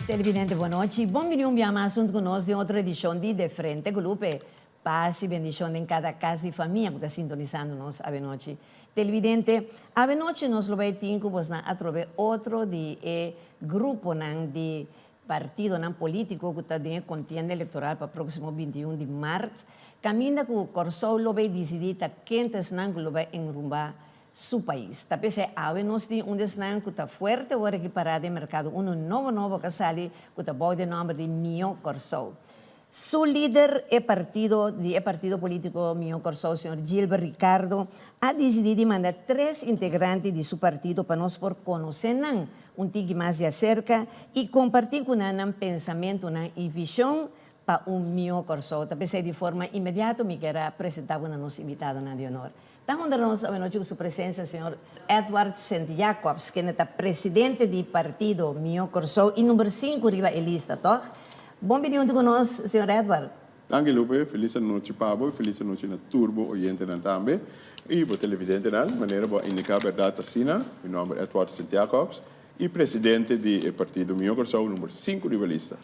Televidente bon nochi, bon bini un bia mas hunto cu nos den otro edicion di De Frente cu Lupe. Paz y bendicion den cada cas di famia cu ta sintonisando nos avenochi. Televidente, avenochi nos lo bay tin cu bosnan atrobe otro di e gruponan di Partidonan polítiko ku ta den e kontienda elektoral pa próksimo 21 di mart, kaminda ku Kòrsou lo bay disidí ta ken ta esnan ku lo bay enrumbá su pais. Ta p'esei awe nos tin un di esnan ku ta fuerte ora ki pará den merkado unu nobo nobo ku a sali ku ta bou den nòmber di Mihó Kòrsou. Su lider e partido di e partido polítiko Mihó Kòrsou señor Gilbert Ricardo a disidí di manda tres integrante di su partido pa nos por konosé nan un tiki mas di aserka i kompartí ku nan nan pensamentunan i vishon pa un mihó Kòrsou. Ta p'esei di forma inmediato mi kier a presentá bo na nos invitadonan di honor. Ta honra nos awenochi ku su presensia señor Edward Sint Jacobs, kende ta presidente di partido Mihó Kòrsou i number sinku riba e lista, tòg? Bon bini huntu ku nos, señor Edward. Danki Lupe, felis anochi pa bo i felis anochi na tur bo oyentenan tambe i bo televidentenan. Manera bo a indiká bèrdat asina, mi nòmber Edward Sint Jacobs i presidente di e partido Mihó Kòrsou number sinku riba lista.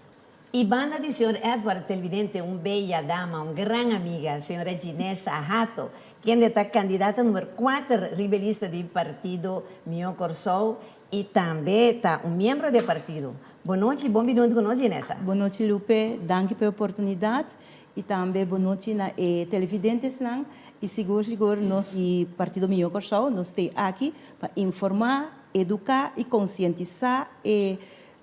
I banda di señor Edward televidente un bella dama, un gran amiga, señora Ginesa Hato, kende ta kandidata number kuater riba e lista di partido Mihó Kòrsou i tambe ta un miembro di e partido. Bon nochi, bon bini huntu ku nos Ginesa. Bon nochi Lupe, danki pa e oportunidat i tambe bon nochi na e televidentesnan i sigur sigur nos di Partido Mihó Kòrsou nos t'ei aki pa informá, eduká i konsientisá e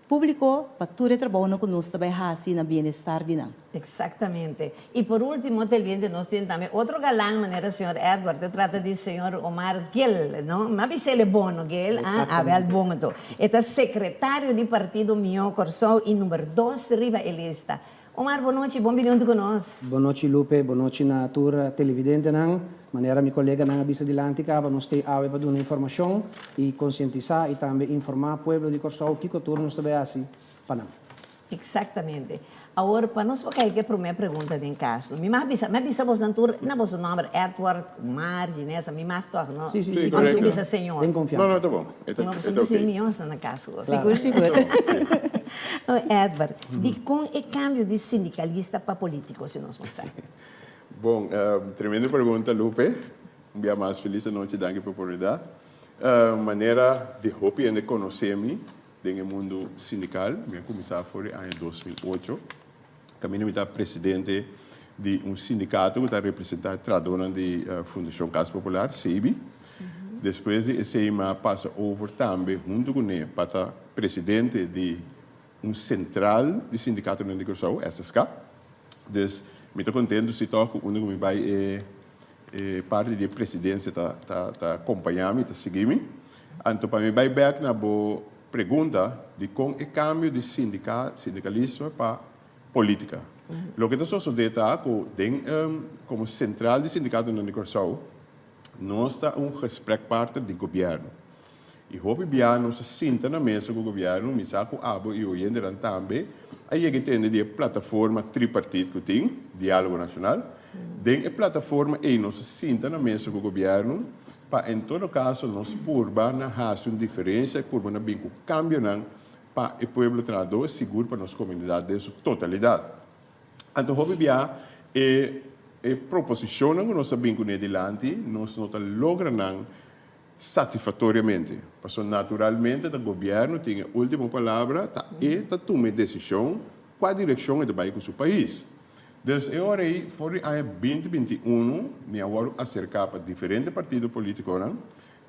Públiko pa tur e trabounan ku nos ta bai hasi na bienestar di nan. Exactamente. Y por ultimo televidente nos tin tambe otro galan manera señor Edward, ta trata di señor Omar Gil, no? M'a bisa el e bono, Gil, ah, a bel bon anto. E ta secretario di partido Mihó Kòrsou y number dos riba e lista. Omar, bon nochi, bon bini huntu ku nos. Bon nochi Lupe, bon nochi na tur televidentenan. Manera mi koleganan a bisa dilanti kaba, nos t'ei awe pa duna informashon i konsientisá i tambe informá pueblo di Kòrsou kiko tur nos ta bai hasi pa nan. Eksaktamente. Awor, pa nos por kai ku e promé pregunta den kas, no? Mi mag bisa, mi a bisa bosnan tur na boso nòmber, Edward, Omar, Ginesa, mi mag tòg, no? Sí, sí, sí. Òf mi bisa señor? Den konfiansa. No, no, ta bon. E ta, No, e pasobra ta mi sinti oké. mi yònsnan na kas ku. Sigur, sigur. Edward, Dikon e kambio di sindikalista pa polítiko, si nos por sa? Bon, tremendo pregunta, Lupe. Un bia mas felis anochi, danki pa e oportunidat. Manera di hopi hende konosé mi den e mundu sindikal, mi a kuminsá for di aña 2008. Kaminda mi ta presidente di un sindikato ku ta representá e trahadónan di Fundashon Kas Popular, SEBI. Despues di esei mi a pasa over tambe huntu kuné pa ta presidente di un sentral di sindikatonan di Kòrsou, SSK. Dus mi ta kontentu si tòg ku unda ku mi bai e e parti di e presidensia ta ta ta kompañá mi, ta sigui mi. Anto pa mi bai bèk na bo pregunta di kon e kambio di sindika sindikalisme pa polítika. Loke ta sosodé ta ku den komo sentral di sindikatonan di Kòrsou nos ta un gesprekpartner di gobièrnu. I hopi bia nos a sinta na mesa ku gobièrnu, mi sa ku abo i oyentenan tambe a yega i tende di e plataforma tripartit ku tin, Diálogo Nashonal. Den e plataforma ei nos a sinta na mesa ku gobièrnu pa en todo kaso nos purba na hasi un diferensha i purba na bin ku kambionan pa e pueblo trahadó, sigur pa nos komunidat den su totalidat. Anto hopi bia e e proposishonnan ku nos a bin kuné dilanti nos no ta logra nan Satisfactoriamente, pasobra naturalmente ta gobierno tin e ultimo palabra, ta e ta tuma e decision cua direccion e ta bay cu su pais. Dus e ora ey for di aña 2021 mi a worde acerca pa diferente partido politiconan,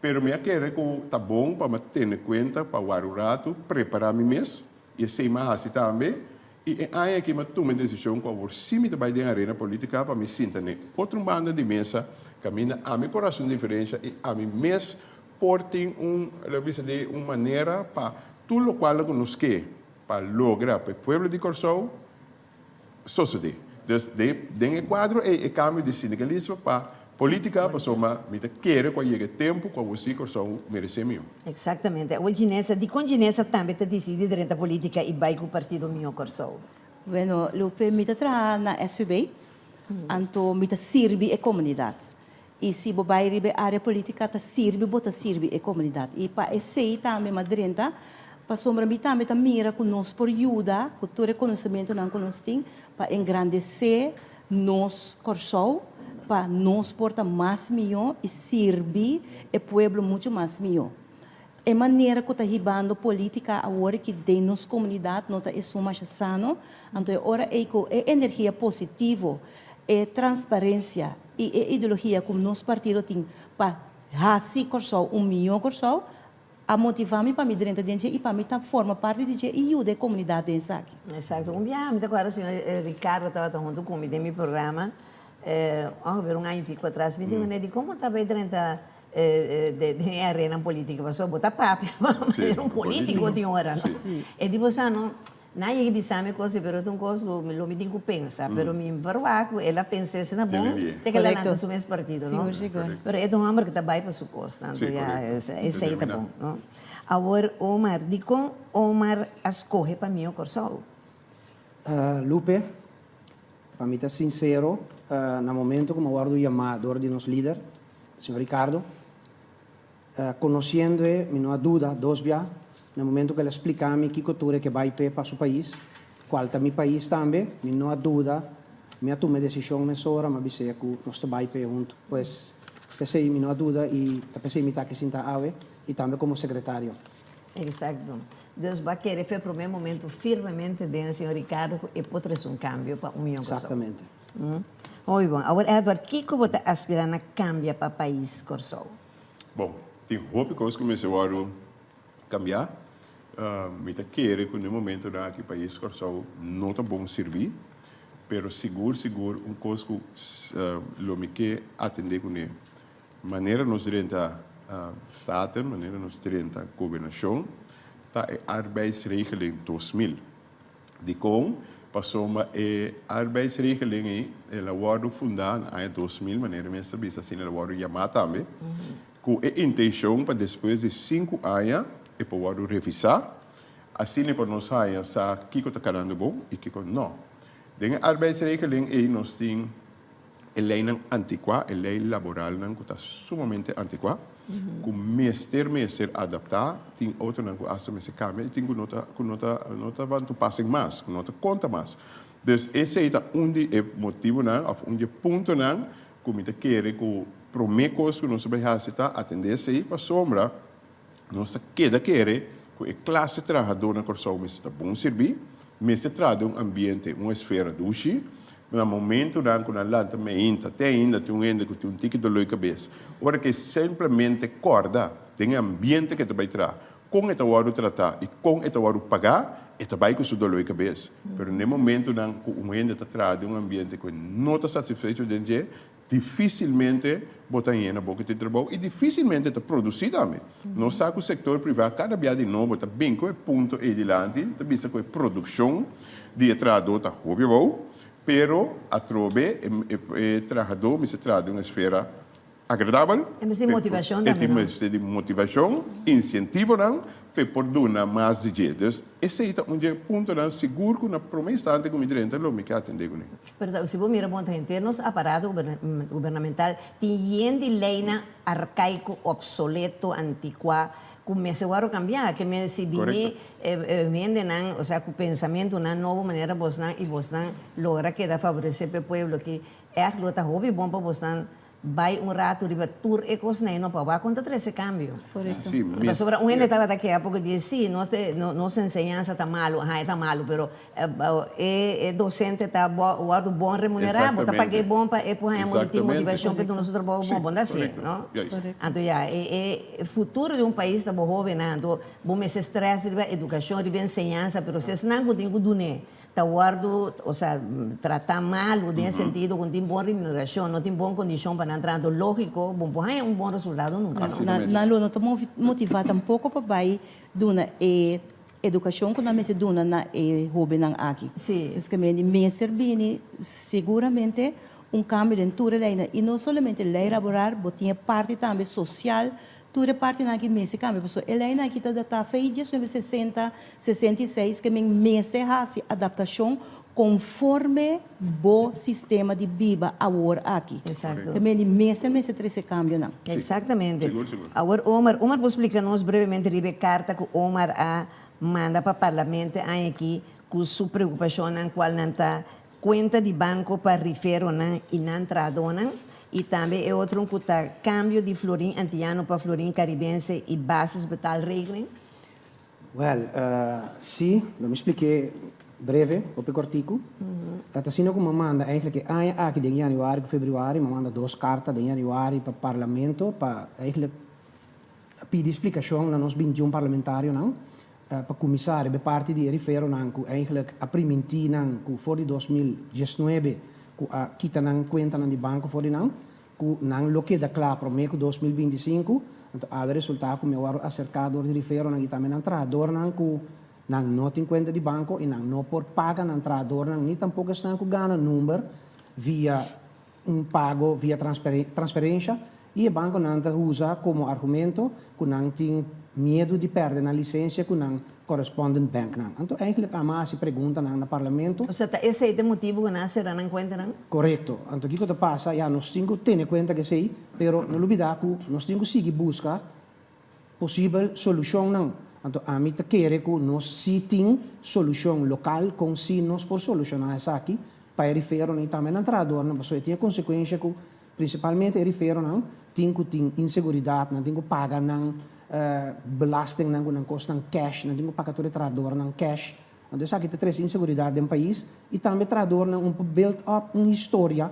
pero mi a kere cu ta bon pa mi a tene cuenta pa wara un rato prepara mi mes y esey mi a haci tambe y e aña aki mi a tuma e decision cu awor si mi ta bay den arena politica pa mi sinta n'e otro banda di mesa caminda ami por haci un diferencia y ami mes por tin un, lo bisa di un manera pa tur locual cu nos ke pa logra pa e pueblo di Corsou sosodé. Dus den e kuadro ei e kambio di sindikalismo pa politika pasobra mi ta kere ku a yega e tempu ku awor sí Kòrsou meresé mihó. Eksaktamente. Awor Ginesa, dikon Ginesa tambe ta disidí drenta politika i bai ku Partido Mihó Kòrsou? Bueno, Lupe, mi ta traha na SVB, anto mi ta sirbi e komunidat. I si bo bai riba e área politika ta sirbi bo ta sirbi e komunidat. I pa esei tambe mi a drenta. Pasobra mi tambe ta mira ku nos por yuda ku tur e konosementunan ku nos tin pa engrandesé nos Kòrsou, pa nos por ta mas mihó i sirbi e pueblo muchu mas mihó. E manera ku ta hibando polítika awor aki den nos komunidat no ta esun masha sano, anto e ora ei ku e energia positivo, e transparensia i e ideologia ku nos partido tin pa hasi Kòrsou un mihó Kòrsou, a motivá mi pa mi drenta den dje i pa mi ta forma parti di dje i yuda e komunidat den esaki. Exacto. Un biaha mi ta acorda señor Ricardo tabata hunto cu mi den mi programa, ongeveer un aña y pico atras, mi di cune di como ta bay drenta den e arena politica pasobra bo ta papia manera un politico tin ora no. E di bo sa no, Nan yega bisa mi cos pero ta un cos cu lo mi tin cu pensa, pero mi verwagt cu el a pensa esina bon te cu el a lanta su mes partido, no? Pero e ta un homber cu ta bay pa su cos, tanto ya esey ta bon, no? Awor Omar, dicon Omar a scoge pa Mio Corsou? Lupe, pa mi ta sincero, na momento cu mi a wordo yama door di nos lider, señor Ricardo, Conociendo e, mi no a duda dos bia, na momento cu el a splica mi kico tur e ke bay p'e pa su pais, cual ta mi pais tambe, mi no a duda, mi a tuma e decision mesora, mi a bis'e cu nos ta bay p'e hunto. Pues, p'esey mi no a duda y ta p'esey mi ta aki sinta awe y tambe como secretario. Exacto. Dus bo a kere fe prome momento firmemente den señor Ricardo cu e por trece un cambio pa un miyon Corsou. Exactamente. Hopi bon. Awor Edward, kico bo ta aspira na cambia pa pais Corsou? Bon, tin hopi kos ku mester wòrdu kambiá. Mi ta kere ku na e momentunan aki pais Kòrsou no ta bon sirbí, pero sigur sigur un kos ku lo mi ke atendé kuné, manera nos drenta Staten, manera nos drenta gobernashon, ta e Arbeidsregeling 2000. Dikon? Pasobra e arbeidsregeling ei el a wòrdu fundá na aña 2000, manera mi a bisa asina el a wòrdu yamá tambe, ku e intenshon pa despues di sinku aña e por wòrdu revisá, asina pa nos haña sa kiko ta kanando bon i kiko nò. Den e arbeidsregeling ei nos tin e leinan antikuá, e lei laboralnan ku ta sumamente antikuá, ku mester mester adaptá, tin otronan ku asta mester kambia i tin ku no ta ku no ta no ta van toepassing mas, ku no ta konta mas. Dus esei ta un di e motibunan òf un di e puntonan ku mi ta kere ku promé kos ku nos ta bai hasi ta atendé esei pasobra Nos ta keda kere ku e klase trahadó na Kòrsou mester ta bon sirbí, mester traha den un ambiente, un esfera dushi. Na momentunan ku nan lanta meinta, te ainda tin un hende ku tin un tiki doló di kabes. Ora ku e simplemente kòrda den e ambiente ku e ta bai traha, kon e ta wòrdu tratá i kon e ta wòrdu pagá, e ta bai ku su doló di kabes. Pero na e momentunan ku un hende ta traha den un ambiente ku e no ta satisfecho den dje, Dificilmente bo ta yena bo ku tin trabou i dificilmente ta produci tambe. Nos sa ku sector priva kada bia di nobo ta bin ku e punto ei dilanti, ta bisa ku e produccion di e trahadó ta hopi abou, pero atrobe e trahadó mester traha den un esfera agradabel, E mester di motivacion tambe, no? E mester di motivacion, incentivonan p'e por duna mas di dje. Dus esei ta un dje puntonan sigur ku na prome instante ku mi drenta lo mi ke atende kuné. Pero si bo mira bon ta henter nos aparato gubernamental tin yen di leynan arcaico, obsoleto, anticua cu mester worde cambia. Ke men si bini hendenan osea cu pensamentonan nobo manera bosnan y bosnan logra keda favorece p'e pueblo aki echt lo ta hopi bon pa bosnan Bai un ratu riba tur e kosnan ei no pa wak kon ta trese kambio. Korekto. Sí, mis. Pasobra un hende tabata keha poko di sí, nos te nos enseñansa ta malu, aha e ta malu, pero e e dosente ta wòrdu bon remunerá, bo ta pag'é bon pa e por haña tin motivashon pa e duna su trabou bon, bo no ta hasié, no? Anto ya, e e futuro di un pais ta bo hóbennan, anto bo mester strès riba edukashon, riba enseñansa, pero si esnan ku tin ku dun'é ta wòrdu, osea, tratá malu den e sentido ku no tin bon remunerashon, no tin bon kondishon pa nan traha, anto lógiko bo no por haña un bon resultado nunka, no? Nan nan lo no ta motivá tampoko pa bai duna e edukashon ku nan mester duna na e hóbennan aki. Sí. Dus ke mester bini seguramente un kambio den tur e leinan, i no solamente lei laboral, bo tin e parti tambe sosial Tur e partinan aki mester cambia pasobra e leynan aki ta data fei diesnuebe sesenta, sesenta i seis ke men mester haci adaptacion conforme bo sistema di biba awor aki. Exacto. Ke men di mester mester trece cambionan. Exactamente. Sigur, sigur. Awor Omar, Omar por splica nos brevemente riba e carta cu Omar a manda pa Parlamento e aña aki ku su preokupashonnan kualnan ta kuenta di banko pa riferonan i nan trahadónan i tambe e otro ku ta kambio di florin antiano pa florin karibense i basisbetaalregeling? Wèl, sí, lo mi splik'é breve, hopi kòrtiku. Ta asina ku mi a manda eigentlik e aña aki den yanüari ku febrüari, mi a manda dos karta den yanüari pa Parlamento pa eigentlik pidi splikashon na nos bintiun parlamentarionan pa kuminsá riba e parti di e riferonan ku eigentlik a primintí nan ku for di 2019 ku a kita nan kuentanan di banko for di nan ku nan lo keda kla promé ku 2025, anto awe resultá ku mi a wòrdu aserká dor di riferonan i tambe nan trahadornan ku nan no tin kuenta di banko i nan no por paga nan trahadornan ni tampoko esnan ku gana number via un pago via transferensha i e bankonan ta usa komo argumento ku nan tin miedu di pèrdè nan lisensia ku nan correspondent banknan. Anto eigenlijk a mi a hasi preguntanan na parlamento. Osea ta esei ta e motibu ku nan a sera nan kuentanan? Korekto. Anto kiko ta pasa? Ya nos tin ku tene kuenta ku esei, pero no lubidá ku nos tin ku sigui buska posibel solushonnan. Anto ami ta kere ku nos si tin solushon lokal kon si nos por solushoná esaki pa e riferonan i tambe nan trahadornan pasobra e tin e konsekuensha ku Prinsipalmente e riferonan tin ku tin inseguridat, nan tin ku paga nan belastingnan ku nan kosnan cash, nan tin ku paga tur e trahadornan cash. Anto esaki ta trese inseguridat den pais i tambe trahadornan un por build up un historia,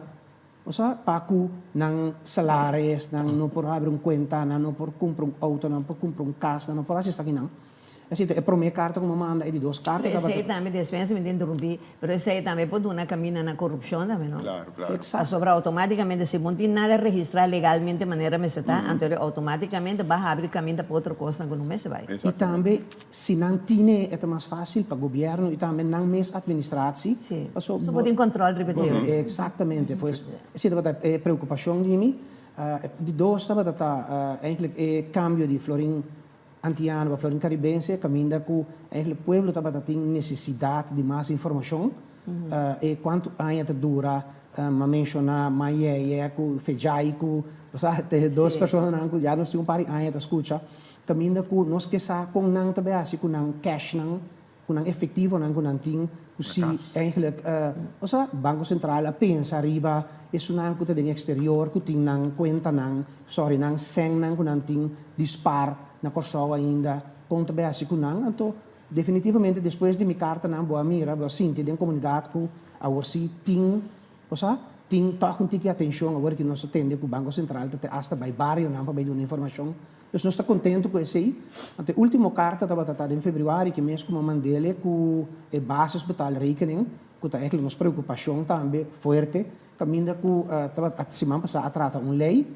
osea pa ku nan salaris, nan no por habri un kuenta, nan no por kumpra un outo, nan no por kumpra un kas, nan no por hasi esakinan. Esei ta e promé karta ku mi a manda, e di dos karta tabata. Esei tambe, despensa mi ta interumpí, pero esei tambe por duna kaminda na korupshon tambe, no? Klaro, klaro. Eksakto. Pasobra outomátikamente si bo no tin nada registrá legalmente manera mester ta, anto outomátikamente bo a habri kaminda pa otro kosnan ku no mester bai. I tambe si nan tine e ta mas fásil pa gobièrnu i tambe nan mes atministratie. Sí. Paso bo tin kòntròl riba dje. Eksaktamente. Pues esei tabata e preokupashon di mi. E di dos tabata ta eigentlik e kambio di florin Antiano pa Florin Caribense caminda cu eigenlijk pueblo tabata tin necesidad di mas informacion. E cuanto aña ta dura, m'a menciona Mayeye cu Fejai cu bo sa te dos personanan cu ya nos tin un par di aña ta scucha caminda cu nos ke sa con nan ta bay haci cu nan cashnan ku nan efektivonan ku nan tin ku si eigenlijk osea Banko Sentral a pensa riba esunnan ku ta den eksterior ku tin nan kuentanan sorry nan sènnan ku nan tin di spar na Kòrsou ainda kon ta bai hasi ku nan anto definitivamente despues di mi kartanan bo a mira bo a sinti den komunidat ku awor si tin osea tin tòg un tiki atenshon awor ki nos ta tende ku Banko Sentral ta te asta bai barionan pa bai duna informashon. Dus nos ta kontentu ku esei. Anto e último karta tabata ta den februari ki mes ku mi a mand'el ku e basisbetaalrekening, ku ta èkli nos preokupashon tambe fuerte, kaminda ku tabata siman pasá a trata un lei.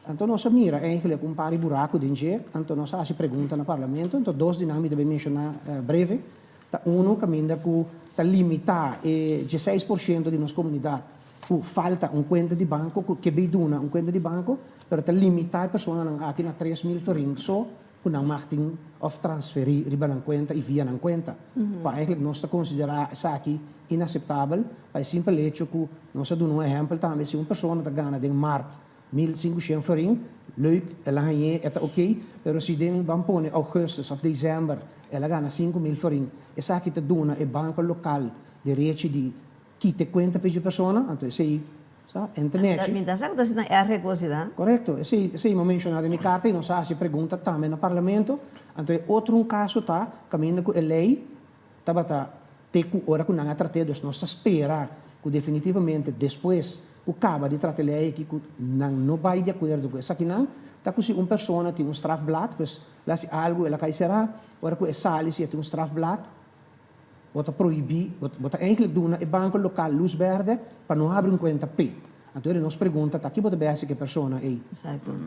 Anto nos a mira eigentlik un par di buraku den dje, anto nos a hasi pregunta na parlamento, anto dos di nan mi ta bai menshoná breve. Ta unu kaminda ku ta limitá e 16% di nos komunidat ku falta un kuenta di banko, ku ke bei duna un kuenta di banko, pero ta limitá e personanan aki na 3000 florin so ku nan mag tin òf transferí riba nan kuenta i via nan kuenta. Kua eigentlik nos ta konsiderá esaki inaseptabel pa e simpel hecho ku nos a duna un ehèmpel tambe, si un persona ta gana den mart 1500 florin, leuk, el a hañ'é, e ta oké, pero si den ban pone augustus òf desèmber el a gana 5000 florin, esaki ta duna e banko lokal derechi di kita e kuenta pa e persona, anto esei sa enta nechi. Mi ta sa ku ta asina erg e kos ei ta. Korekto, esei esei mi a menshoná den mi karta i nos a hasi pregunta tambe na parlamento. Anto e otro un kaso ta kaminda ku e lei tabata te ku ora ku nan a trat'é, dus nos ta spera ku definitivamente despues ku kaba di trata e lei aki ku nan no bai di akuerdo ku esakinan, ta ku si un persona tin un strafblad, pues el a hasi algu el a kai será, ora ku e sali si e tin un strafblad, Bo ta prohibí, bo ta eigenlijk duna e banko lokal lus bèrdè pa no habri un kuenta p'e. Anto nos pregunta ta, ki bo ta bai hasi ku e persona ei?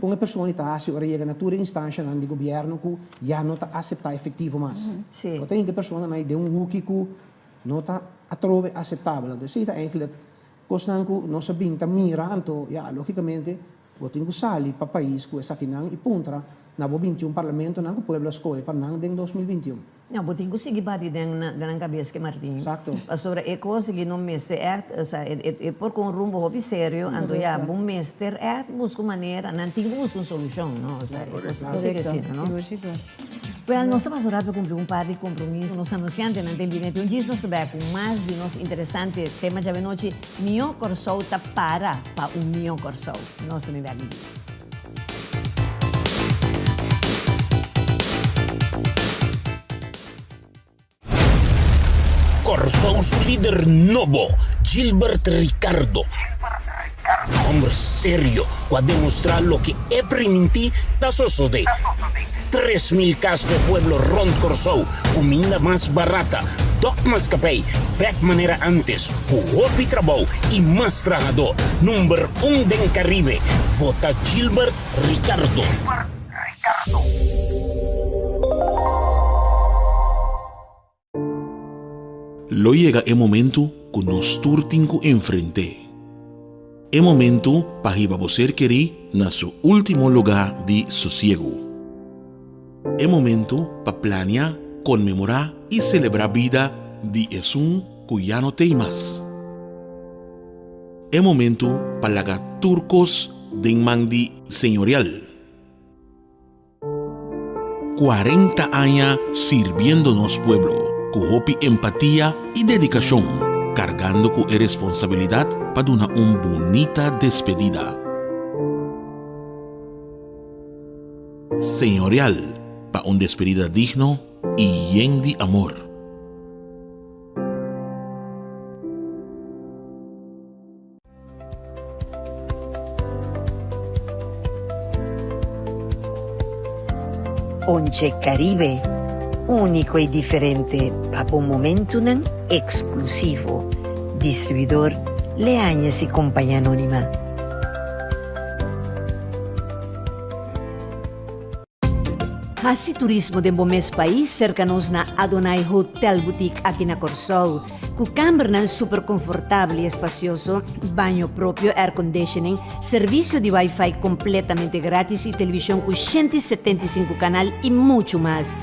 Kon e persona ei ta hasi ora yega na tur e instanshanan di gobièrnu ku ya no ta aseptá efektivo mas? Bo ta hinka e personanan ei den un huki ku no ta atrobe aseptabel. Anto esei ta eigenlijk kosnan ku nos a bin ta mira, anto ya, lógikamente Bo tin ku sali pa pais ku esakinan i puntra na bo 21 parlamentonan ku pueblo a skohe pa nan den 2021. No, bo tin ku sigui bati den nan kabes ke Martin. Exacto. Pasobra e kos aki no mester ègt, osea e por ku un rumbo hopi serio, anto ya bo mester ègt buska un manera, nan tin ku buska un solushon, no? Osea e kos a sigui asina, no? Sigur, sigur. Wel, nos ta pasa un rato pa cumpli un par di compromiso. Nos anunciantenan ta invita un djis nos ta bek cu mas di nos interesante tema djawe nochi, Mihó Kòrsou ta para pa un mihó Kòrsou. Nos ta bin bek un djis. Kòrsou su lider nobo, Gilbert Ricardo, hòmber serio ku a demostrá loke e primintí ta sosodé. 3000 kas pa e pueblo rònt Kòrsou, kuminda mas barata, dòk mas kapei, bèk manera ántes, ku hopi trabou i mas trahadó. Number un den Karibe, vota Gilbert Ricardo. Lo yega e momentu ku nos tur tin ku enfrent'é. E momentu pa hiba bo ser kerí na su último lugá di sosiegu. E momentu pa plania, konmemorá i selebrá bida di esun ku ya no t'ei mas. E momentu pa laga tur kos den man di Señorial. 40 aña sirbiendo nos pueblo ku hopi empatia i dedikashon, kargando ku e responsabilidat pa duna un bunita despedida. Señorial pa un despedida digno i yen di amor. Onche Caribe, úniko i diferente pa bo momentunan eksklusivo. Distribuidor Leañez i Compañía Anónima. Hasi turismo den bo mes pais serka nos na Adonai Hotel Boutique aki na Kòrsou. Ku kambernan super konfortabel i espasioso, baño propio, air conditioning, servisio di wifi kompletamente gratis i televishon ku 175 kanal i muchu mas.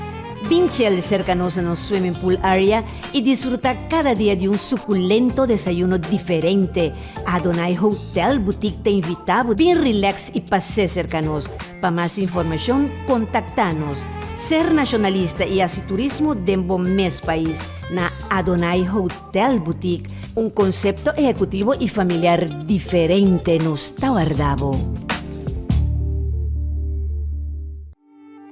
Bin chel serka nos na nos swimming pool area i disfruta kada dia di un sukulento desayuno diferente. Adonai Hotel Boutique ta invita bo bin relax i pas'é serka nos. Pa mas informashon kontaktá nos. Ser nashonalista i hasi turismo den bo mes pais na Adonai Hotel Boutique, un konsepto ehekutivo i familiar diferente nos ta warda bo.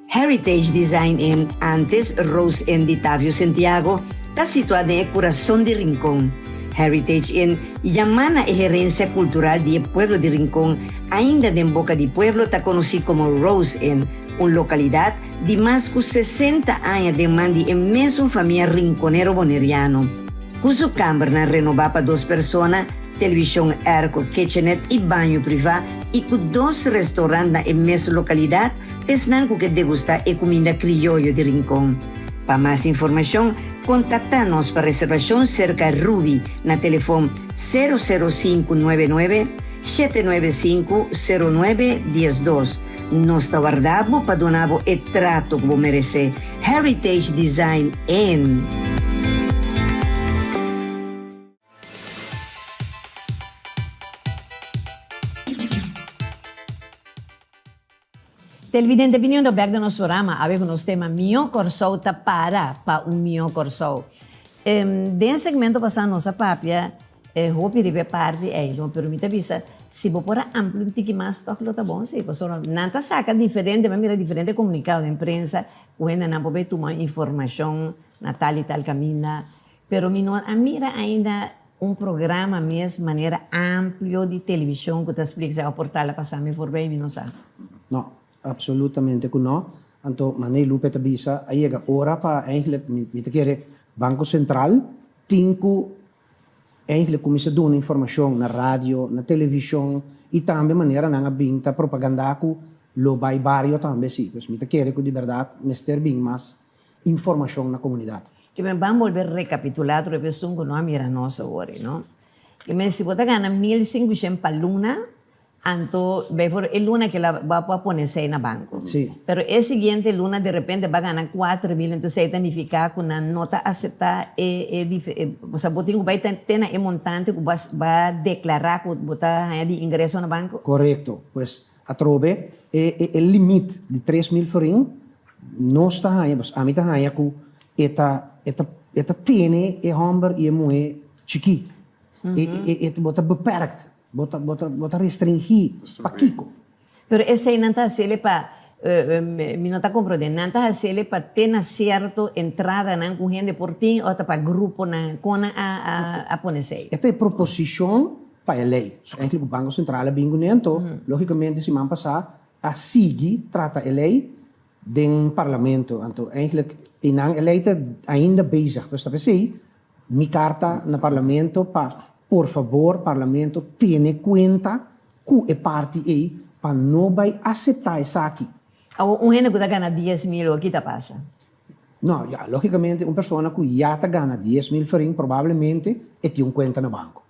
Heritage Design Inn, antes Rose Inn di Tavio Sentiago, ta situá den e kurason di Rincon. Heritage Inn yamá na e herensia kultural di e pueblo di Rincon, ainda den boka di pueblo ta konosí komo Rose Inn, un lokalidat di mas ku 60 aña den man di e mesun famia rinconero boneriano. Ku su kambernan renobá pa dos persona, televishon airco, kitchenette i baño privá, i ku dos restaurant na e mesun lokalidat, Esnan ku ke degustá e kuminda krioyo di Rincon. Pa mas informashon, kontaktá nos pa reservashon serka Ruby na telefon sero sero sinku nuebe nuebe, shete nuebe sinku, sero nuebe diesdos. Nos ta warda bo pa duna bo e trato ku bo meresé. Heritage Design Inn. Televidente biniendo bek den nos programa awe ku nos tema Mihó Kòrsou ta para pa un mihó Kòrsou. Den e segmento pasá nos a papia hopi riba e parti ei lo, pero mi ta bisa si bo por a amplia un tiki mas tòg lo ta bon si, pasobra nan ta saka diferente, mi a mira diferente komunikado den prensa ku hendenan por bay tuma informashon na tal i tal kaminda, pero mi no a mira ainda Un programa mes manera amplio di televishon ku ta splika esei òf por tal a pasa mi forbei mi no sa. No, absolutamente ku no. Anto manera Lupe ta bisa a yega ora pa eigenlijk mi ta kere Banko Sentral tin ku eigenlijk kuminsa duna informashon na radio, na televishon i tambe manera nan a bin ta propaganda ku lo bai bario tambe si. Pues mi ta kere ku di bèrdat mester bin mas informashon na komunidat. Ke men ban bolbe rekapitulá tur e pesun ku no a mira nos awor, no? Ke men si bo ta gana 1500 pa luna, anto bijvoorbeeld e luna ke la bo a pone esei na banko. Sí. Pero e siguiente luna de repente bo a gana 4000, entonces esei ta nifiká ku nan no ta aseptá e e osea bo tin ku bai te na e montante ku bo a deklará ku bo ta haña di ingreso na banko? Korekto. Pues atrobe e e limit di 3000 florin. Nos ta haña, bas ami ta haña ku e ta e ta e ta tene e hòmber i e muhé chikí. E e e bo ta beperkt, bo ta bo ta bo ta restringí. Pakiko? Pero esei nan ta hasiel pa, mi no ta comprende, nan ta hasiel pa te na cierto entradanan cu hende por tin o ta pa gruponan? Con nan a a pone esei? E ta e proposicion pa e ley. So eigenlijk cu Banco Central a bin cune anto, logicamente siman pasa a sigui trata e ley den Parlamento. Anto eigenlijk einan e ley ta ainda bezig. Pues ta pesey Mi karta na Parlamento pa por fabor Parlamento tene kuenta ku e parti ei pa no bai aseptá esaki. Awor un hende ku ta gana 10,000 o ki ta pasa? No, ya, lógikamente un persona ku ya ta gana 10,000 florin probablemente e tin un kuenta na banko.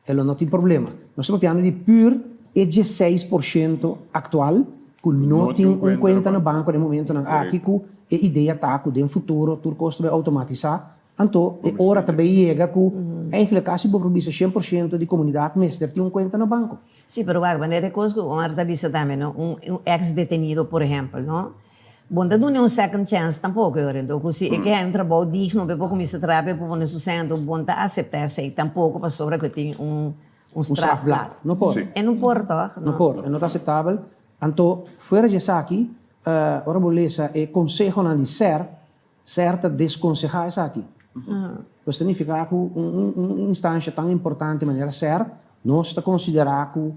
E lo no tin problema. Nos ta papiando di pur e 16% aktual ku no tin un kuenta na banko den momentonan aki ku e idea ta ku den futuro tur kos ta bai outomatisá. Anto e ora ta bai yega ku eigenlijk kasi bo por bisa 100% di komunidat mester tin un kuenta na banko. Sí, pero wak, manera e kos ku Omar ta bisa tambe no, un ex detenido por ehèmpel no, Bo no ta duna un second chance tampoco e ora enton cu si e ke haña un trabou digno pa e por cuminsa traha pa e por pone su cen enton bo no ta acepta esey tampoco pasobra cu e tin un Un strafblad. No por. E no por toch? No por, e no ta aceptabel. Anto fuera di esaki ora bo lesa e consehonan di ser, Ser ta deskonsehá esaki. Pues ta nifiká ku un instansha tan importante manera ser, nos ta konsiderá ku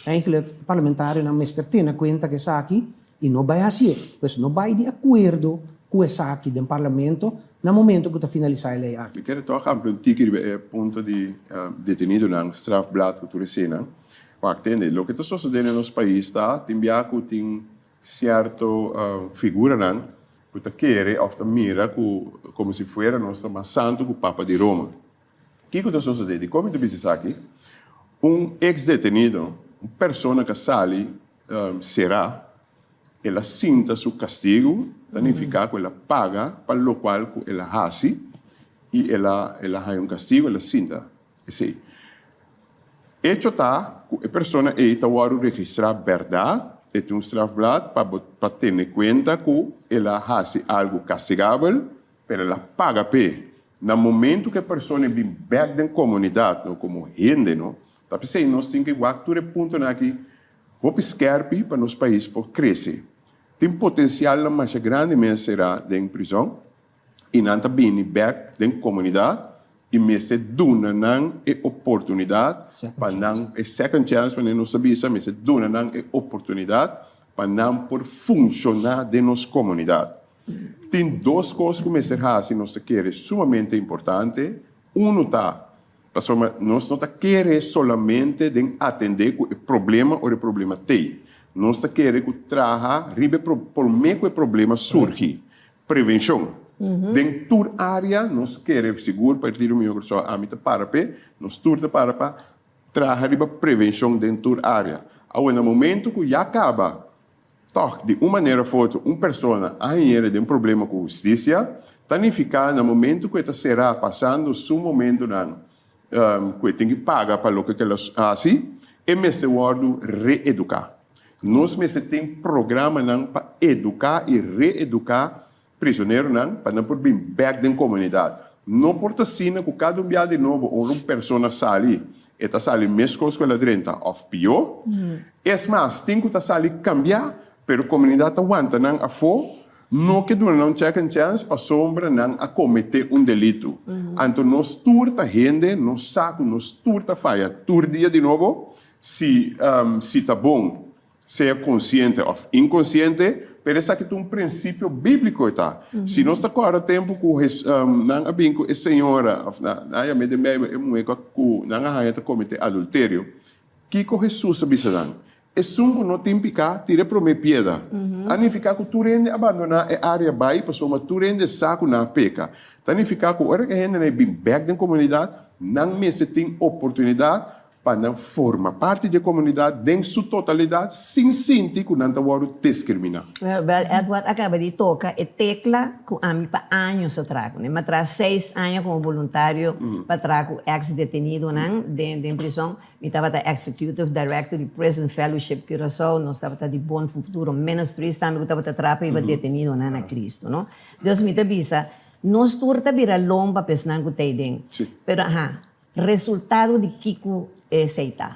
eigenlijk parlamentarionan mester tene kuenta ku esaki i no bai hasié. Pues no bai di akuerdo ku esaki den parlamento na momento ku ta finalisá e lei aki. Mi kere tòg amplia un tiki riba e punto di detenidonan, strafblad ku tur eseinan. Wak tende, loke ta sosodé den nos pais ta tin bia ku tin Sierto figuranan ku ta kere òf ta mira ku komo si fuera nos ta mas santu ku Papa di Roma. Kiko ta sosodé? Dikon mi ta bisa esaki? Un eks detenido, un persona ku a sali será, el a sinta su kastigu, ta nifiká ku el a paga pa lokual ku el a hasi i el a el a haña un kastigu, el a sinta esei. Echo ta ku e persona ei ta wòrdu registrá bèrdat, e tin un strafblad pa bo pa tene kuenta ku el a hasi algu kastigabel, pero el a paga p'e. Na momentu ku e persona e bin bèk den komunidat no komo hende no, ta p'esei nos tin ke wak tur e puntonan aki hopi skèrpi pa nos pais por krese. Tin potensialnan masha grandi mes será den prizòn. i nan ta bini bek den komunidat i mester duna nan e oportunidat pa nan, e second chance manera nos ta bisa, mester duna nan e oportunidat pa nan por funshoná den nos komunidat. Tin dos kos ku mester hasi nos ta kere sumamente importante, unu ta Pasobra nos no ta kere solamente den atendé ku e problema ora e problema t'ei. Nos ta kere ku traha riba e promé ku e problema surgi. Prevenshon. Den tur área nos kere sigur Partido Mihó Kòrsou ami ta para p'e, nos tur ta para pa traha riba prevenshon den tur área. Awor na momento ku ya kaba Tòg, di un manera òf otro, un persona a hañ'é den problema ku hustisia, ta nifiká na momentu ku e ta será pasando su momentunan ku e tin ki paga pa loke ku el a hasi, e mester wòrdu reeduká. Nos mester tin programanan pa eduká i reeduká Prisoneronan pa nan por bin bek den komunidat. No por ta asina ku kada un bia di nobo ora un persona sali, e ta sali meskos ku el a drenta òf pió. Es mas, tin ku ta sali kambiá, pero komunidat ta wanta nan afó, no ke duna nan un second chance pasobra nan a kometé un delitu. Anto nos tur ta hende, nos sa ku nos tur ta faya tur dia di nobo, si si ta bon. Sea konsiente òf inkonsiente, pero esaki ta un prinsipio bíbliko e ta. Si nos ta kòrda tempu ku nan a bin ku e señora, òf nan a yam'é den Beibel e muhé ku nan a haña ta kometé adulterio, kiko Hesus a bisa nan? Esun ku no tin piká, tira e promé piedra. A nifiká ku tur hende a bandoná e área bai pasobra tur hende sa ku nan a peka. Ta nifiká ku ora ku e hendenan e bin bèk den komunidat, nan mester tin oportunidat. pa nan forma parti di e komunidat den su totalidat sin sinti ku nan ta wòrdu diskriminá. Wèl, Edward a kaba di toka e tekla ku ami pa años a traha kuné. Mi a traha seis aña komo boluntario pa traha ku eks detenidonan den prison. Mi tabata Executive Director di Prison Fellowship Curaçao, nos tabata di Bon Futuro Ministries tambe ku tabata traha pa hiba detenidonan na Cristo, no. Dus mi ta bisa, nos tur ta bira lomba pa esnan ku ta ei den. Pero aha, resultado di kiko esei ta?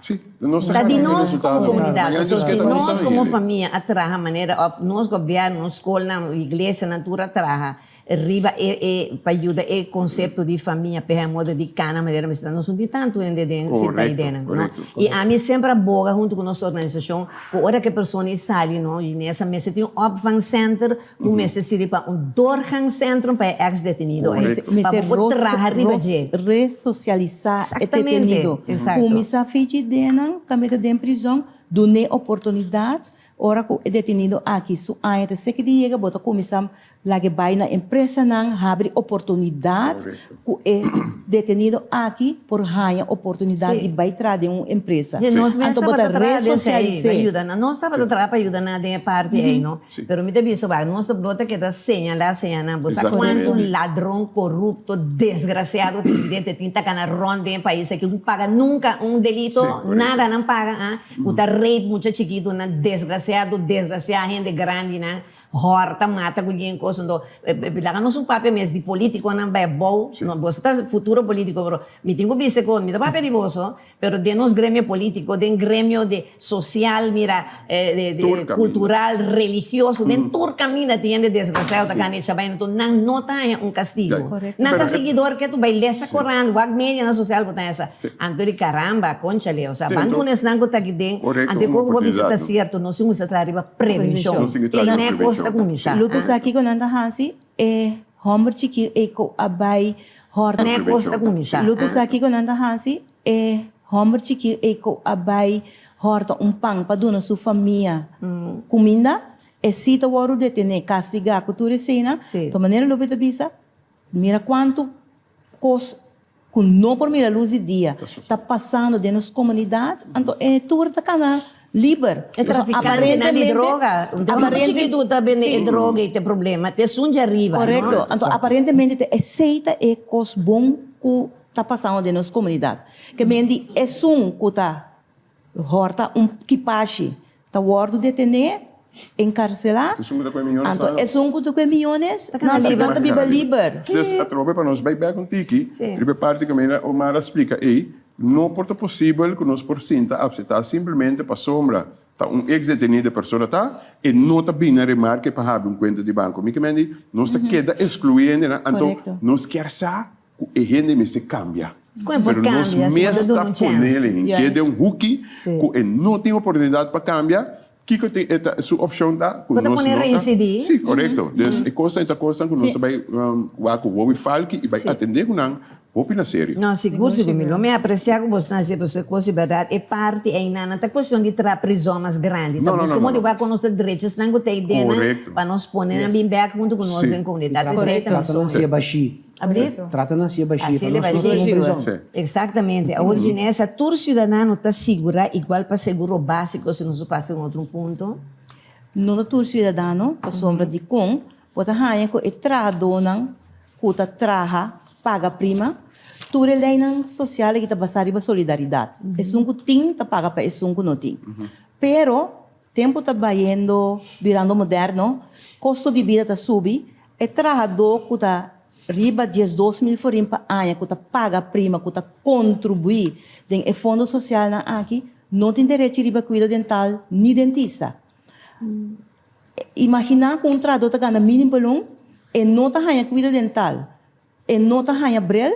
Ta di nos komo komunidat. Pasobra si nos komo famia a traha manera òf nos gobièrnu, nos skolnan, iglesianan tur a traha Riba e e pa yuda e konsepto di famia p'e moda di kana manera mester ta nos no tin tantu hende den sinta Korekto, idenan no korekto, i korekto. ami semper a boga huntu ku nos organisashon ku ora ku e persona i sali no Ginesa mester tin un opvangcenter ku mester sirbi pa un doorgangcentrum pa e ex detenido ei Korekto. pa Mester bo por traha riba dje. resosialisá e Exactamente, detenido. exacto. Kuminsá fichi denan kaminda den prizòn, dun'é oportunidat Ora ku e detenido aki su aña ta seki di yega bo ta kuminsá lag'e bai na empresanan habri oportunidat ku e detenido aki por haña oportunidat di bai traha den un empresa. Sí, nos mes Anto bo tabata ta traha den esei, pa resosialis'é. yuda nan. Nos tabata traha pa yuda nan den e parti ei, no? Pero mi ta bisa wak, nos ta lo ta keda señalá, señalá. Bo sa kuantu ladron, korupto, desgrasiado presidente tin ta kana rònt den e pais aki ku paga nunka un delito, nada nan paga, ah. Ku ta rape mucha chikitunan, desgrasiado, desgrasiá hende grandinan, hòrta, mata ku yen kos. Anto, laga nos un papia mes di politikonan bai abou. No, boso ta futuro politiko, pero mi tin ku bisa ku mi ta papia di boso, pero den nos gremio politiko, den gremio di sosial, mira, kultural, religioso, den tur kaminda tin hende desgrasiado ta kani echa bai. Anto nan no ta haña un kastigo. Nan ta siguidor ke tu bai lesa koran, wak medianan sosial bo ta haña sa. Anto di caramba, conchale, osea, ban duna esnan cu ta aki den, anto e coco bo bisa ta cierto, nos tin cuminsa traha riba prevencion, e ne cos ta cuminsa. Lo cu sa kico nan ta haci, e homber chiki ey cu a bay horta. Ne cos ta cuminsa. Lo cu sa kico nan ta haci, e homber chiki ey cu a bay horta un pan pa duna su famia cuminda, e si ta wordo detene, castiga cu tur eseynan, to manera lo bo ta bisa, mira cuanto cos ku no por mira lus di dia ta pasando den nos komunidat, anto e tur ta kana liber. E trafikantenan di droga, un chikitu ta bende e droga i ta e problema, ta esun dje ariba, no? Korekto, anto aparentemente ta esei ta e kos bon ku ta pasando den nos komunidat. Ke men di esun ku ta Hòrta un kipashi ta wòrdu detené, enkarselá, anto esun ku ta ku e miónes nan ta biba liber. Dus atrobe pa nos bai bèk un tiki riba e parti ku Mena Omar a splika ei, no por ta posibel ku nos por sinta apseptá simplemente pasobra ta un eks detenido e persona ta, e no ta bini na remarke pa habri un kuenta di banko. Mi ke men di nos ta keda eskluí hendenan, anto nos kier sa Ku e hende mester kambia. Ku e por Pero nos kambia si bo mes ta duna ta un pone chèns. el hende den un huki ku e no tin oportunidat pa kambia, kiko tin e ta su opshon ta ku Bo ta nos pone no ta reinsidí. Sí, korekto. Dus e kosnan ta kosnan ku nos ta bai wak ku Wowi Falki i bai atendé ku nan hopi na serio. No, sigur, sigur. Mi lo mi apresiá ku bo sta hasi pasobra e kos di bèrdat e parti einan no ta kuestion di traha prizòn mas grandi. Ta No, no, buska no, no, modo no. wak ku nos ta drecha esnan ku ta ei den nan pa nos pone nan bin bèk huntu ku nos den komunidat. Esei ta mi Trata nan soño. si e bashí. Ablief? Trata nan si e bashí, Así pa le nos no bashí. tin un prizòn. Sí. Exactamente. Awor Ginesa, tur ciudadano ta sigura igual pa seguro básico si nos pasa un otro punto? No ta tur ciudadano, pasobra dikon bo ta haña ku e trahadónan ku ta traha paga prima, tur e leinan sosial aki ta basá riba solidaridat. Esun ku tin ta paga pa esun ku no tin. Pero Tempu ta bayendo, birando moderno, kosto di bida ta subi, e trahadó ku ta riba 12,000 forin pa aña ku ta paga prima ku ta kontribuí den e fondo sosialnan aki no tin derechi riba kuido dental ni dentista. Imaginá ku un trahadó ta gana minimpelon, e no ta haña kuido dental. E no ta haña bril,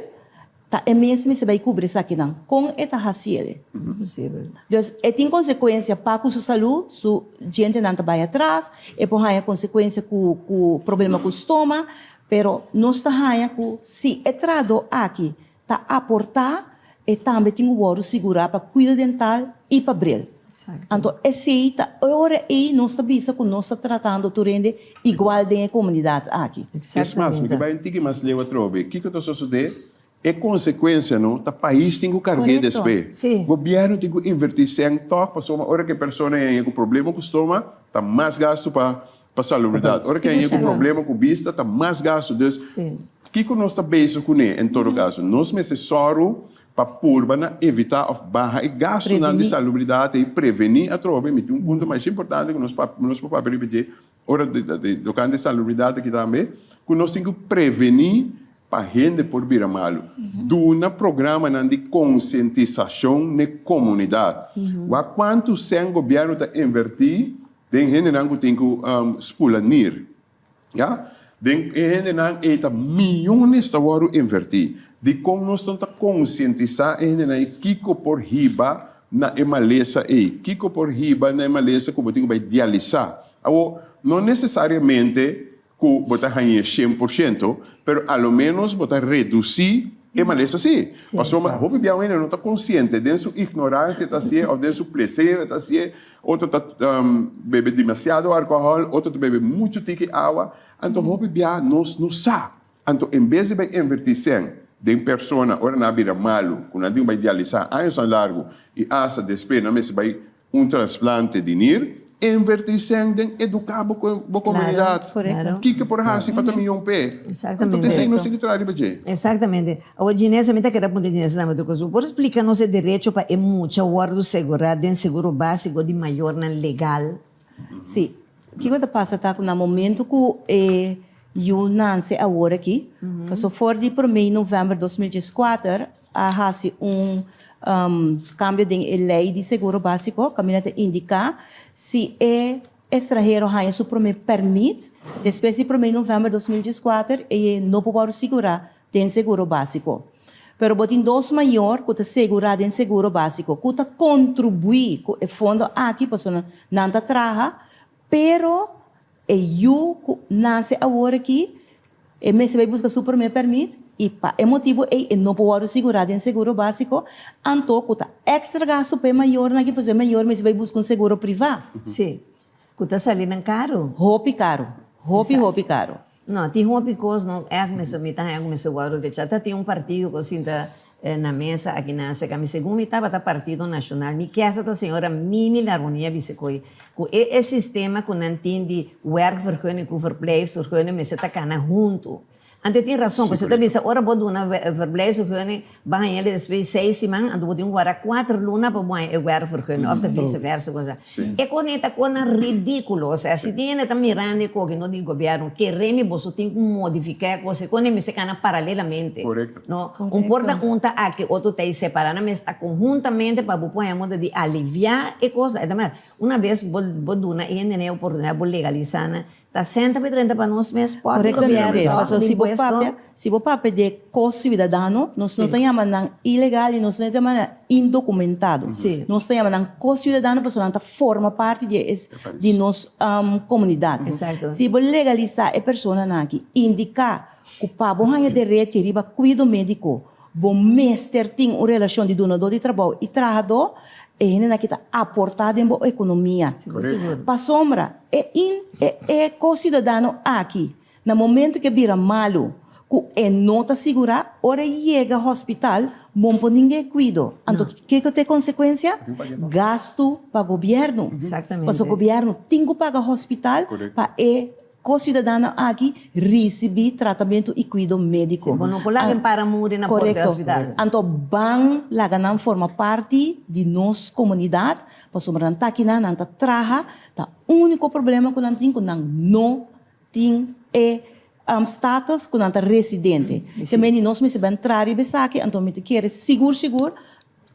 ta e mes mester bai kubri esakinan. Kon e ta hasi el? Imposibel. Dus e tin konsekuensia pa ku su salú, su djentenan ta bai atras, e por haña konsekuensia ku ku problema ku stoma, pero nos ta haña ku si e trahadó aki ta aportá, e tambe tin ku wòrdu sigurá pa kuido dental i pa bril. Anto esei ta e ora ei nos ta bisa ku nos ta tratando tur hende igual den e komunidat aki. Es mas, mi ke bai un tiki mas leu atrobe. Kiko ta sosodé? E konsekuensia no ta pais tin ku karg'é despe. Gobièrnu tin ku invertí sèn tòg pasobra ora ku e persona haña ku problema ku stoma ta mas gastu pa pa salubridat. Ora ku e haña ku problema ku bista ta mas gastu. Dus kiko nos ta bezig kuné en todo kaso? Nos mester sòru pa purba na evitá òf baha e gastunan di salubridat ei, prevení atrobe. Mi tin un punto masha importante ku nos nos por papia riba dje Ora di tokante salubridat aki tambe, ku nos tin ku prevení pa hende por bira malu. Duna programanan di konsientisashon n'e komunidat. Wak kuantu sèn gobièrnu ta invertí den hendenan ku tin ku spula nir. Ya. Den e hendenan ei ta miyones ta wòrdu invertí. Dikon nos no ta konsientisá e hendenan ei kiko por hiba na e malesa ei? Kiko por hiba na e malesa ku bo tin ku bai dialisá? Awor, no nesesariamente ku bo ta hañ'é 100%, pero a lo ménos bo ta redusí e malesa sí. Pasobra hopi bia un hende no ta konsiente, den su ignoransia ta hasié òf den su pleser e ta hasié, otro ta bebe demasiado alkohòl, otro ta bebe muchu tiki awa. Anto hopi bia nos no sa. Anto en bes di bai invertí sèn den persona ora nan a bira malu, ku nan tin ku bai dialisá añosnan largu i asta despues nan mester bai un trasplante di nir, invertí sèn den eduká bo bo komunidat. Kiko por hasi pa ta miyon p'e? Anto ta esei nos tin ku traha riba dje. Exactamente. Awor Ginesa, mi ta keda puntra Ginesa tambe otro kos. Bo por splika nos e derecho pa e mucha wòrdu segurá den seguro básiko di mayornan legal? Sí. Kiko ta pasa ta ku na momento ku e yu nanse awor aki, paso for di promé novèmber 2014 a hasi un kambio den e lei di seguro básiko kaminda ta indiká si e estranhero haña su promé pèrmit despues di promé novèmber 2014 e no por wòrdu sigurá den seguro básiko. Pero bo tin dos mayor ku ta segurá den seguro básiko ku ta kontribuí ku e fondo aki pasobra nan ta traha, pero e yu ku nase awor aki e mester bai buska su promé pèrmit i pa e motibu ei e no por wòrdu sigurá den seguro básiko, anto ku ta èkstra gastu pa e mayornan aki pasobra e mayor mester bai buska un seguro privá. Sí, ku ta sali nan karu. Hopi karu, hopi hopi karu. No, tin hopi kos no ègt mester mi ta haña ku mester wòrdu rechá. Ta tin un partido ku sinta na mesa aki na aserka mi. Segun mi tabata Partido Nashonal, mi kesa ta señora Mimi Larmonia bisa koe ku e e sistema ku nan tin di werkvergunning ku verblijfsvergunning mester ta kana huntu. Anto e tin rason, pasobra e ta bisa ora bo duna verblijfsvergunning bo haña el despues di seis siman, anto bo tin ku wara kuater luna pa bo haña e werkvergunning òf ta vise versa ku. E kos ta kosnan ridíkulo. Osea, si tin hende ta mirando e koki no di gobièrnu, keremi boso tin ku modifiká e kos. E kos mester kana paralelamente. No? Un por ta un ta aki, otro ta ei separá. Nan mester ta konhuntamente pa bo por haña moda di aliviá e kos. E ta mira, una bes bo bo duna e hendenan e oportunidat, bo legalisá nan, Ta senta pa drenta pa nos mes pòt di gobièrnu Pasobra si bo papia, si bo papia di e ko-siudadano, nos no ta yama nan ilegal i nos no ta yama nan indokumentado. Nos ta yama nan ko-siudadano pasobra nan ta forma parti di e di nos komunidat. Si bo legalisá e personanan aki, indiká ku pa bo haña derechi riba kuido médiko, bo mester tin un relashon di dunadó di trabou i trahadó, e hendenan aki ta aportá den bo ekonomia. Pasobra e in e e ko-siudadano aki, na momento ku e bira malu, ku e no ta sigurá, ora e yega hospital, bo no por ninga e kuido. Anto kiko ta e konsekuensia? Gastu pa gobièrnu. Pasobra gobièrnu tin ku paga hospital pa e Ko-siudadano aki risibí tratamentu i kuido médiko. Si, bo no por laga en para muri na porta di hospital. Korekto. Anto ban laga nan forma parti di nos komunidat, pasobra nan ta akinan, nan ta traha, ta úniko problema ku nan tin ku nan no tin e status ku nan ta residente. Te meni nos mester ban traha riba esaki, anto mi ta kere sigur sigur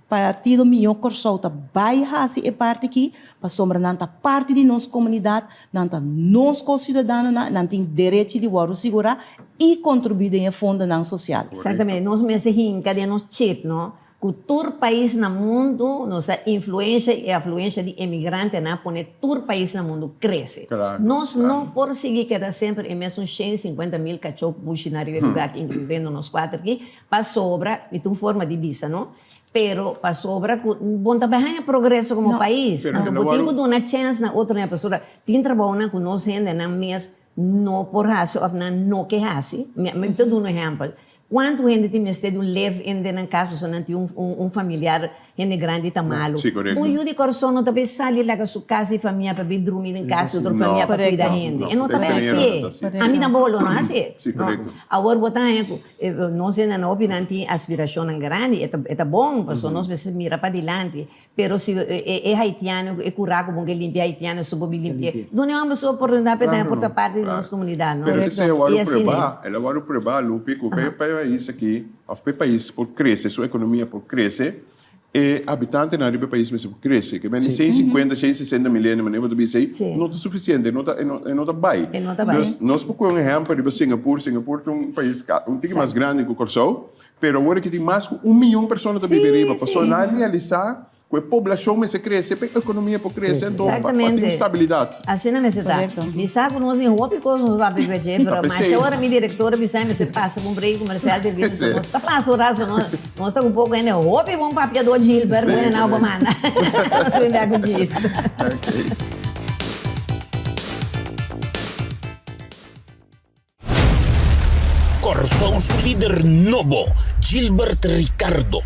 Partido Mihó Kòrsou ta bai hasi e parti aki pasobra nan ta parti di nos komunidat, nan ta nos ko-siudadanonan, nan tin derechi di wòrdu sigurá i kontribuí den e fondonan sosial. Exactamente, nos mester hinka den nos chip, no, ku tur pais na mundu nos a influensha i afluensha di emigrantenan a pone tur pais na mundu krese. Nos no por sigui keda semper e mesun 150 mil kachó ku bushi na riba e lugá aki, inkluyendo nos kuater aki, Pasobra, mi ta un forma di bisa no, pero pasobra ku bo no ta bai haña progreso komo pais. Anto bo tin ku duna chèns na otronan pasobra tin trabounan ku nos hendenan mes no por hasi òf nan no ke hasi. Mi ta duna un ehèmpel. Kuantu hende tin mester di un live in den nan kas pasobra nan tin un familiar hende grandi ta malu. Sí, korekto. Un yu di Kòrsou no ta bay sali laga su kas di famia pa bin drumi den kas di otro famia pa kuida hende. E no ta bay hasié. Ami tampoco lo no hasié. Sí, korekto. Awor bo ta haña ku nos hendenan hopi nan tin aspirashonnan grandi, e ta bon pasobra nos mester mira padilanti. Pero si e haitiano, e cura cu bon ke limpia haitiano so bo bin limpia. Duna e homber su oportunidad pa e tambe por ta parti di nos comunidad, no? Pero esey a wòrdu prueba, el a wòrdu prueba, Lupi, cu pa e pais aki, of pa e pais por crece, su economia por crece, e habitantenan riba e pais mester por crece. Ke bende 150, 160 mil hende, manera bo ta bisa ey, no ta suficiente, e no ta, e no ta bay. E no ta bay. Dus nos por coge un ehempel riba Singapur, Singapur ta un pais un tiki mas grandi cu Corsou, Pero awor aki tin mas ku un miyon persona ta bibi riba, pasobra nan a realisá ku e poblashon mester krese pa e ekonomia por krese, anto pa tin stabilidat. Asina mester ta. Mi sa ku nos tin hopi kos nos papia ku dje, pero masha ora mi direktor a bisa mi mester pasa ku un break komersial di bista, nos ta pasa un rato, nos ta ku poko hende hopi bon papiadó Gilbert, bueno nan bo manda. Nos ta bin bek ku djis. Kòrsou su lider nobo, Gilbert Ricardo.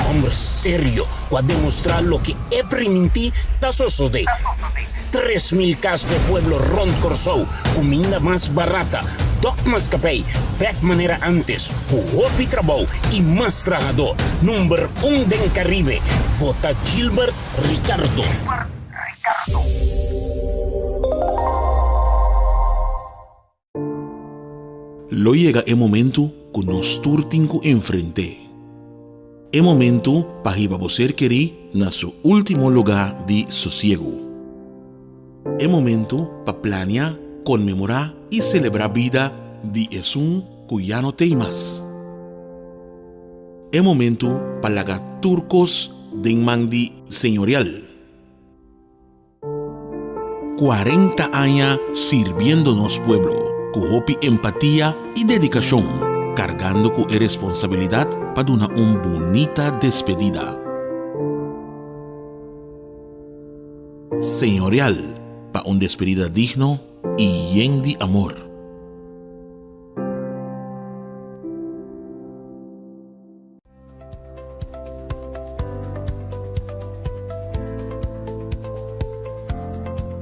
Hòmber serio ku a demostrá loke e primintí ta sosodé. 3000 kas p'e pueblo rònt Kòrsou, kuminda mas barata, dòk maskapei bèk manera ántes, ku hopi trabou i mas trahadó. Number un den Karibe, vota Gilbert Ricardo. Lo yega e momentu ku nos tur tin ku enfrent'é. E momentu pa hiba bo ser kerí na su último lugá di sosiegu. E momentu pa plania, konmemorá i selebrá bida di esun ku ya no t'ei mas. E momentu pa laga tur kos den man di Señorial. 40 aña sirbiendo nos pueblo ku hopi empatia i dedikashon, kargando ku e responsabilidat pa duna un bunita despedida. Señorial pa un despedida digno i yen di amor.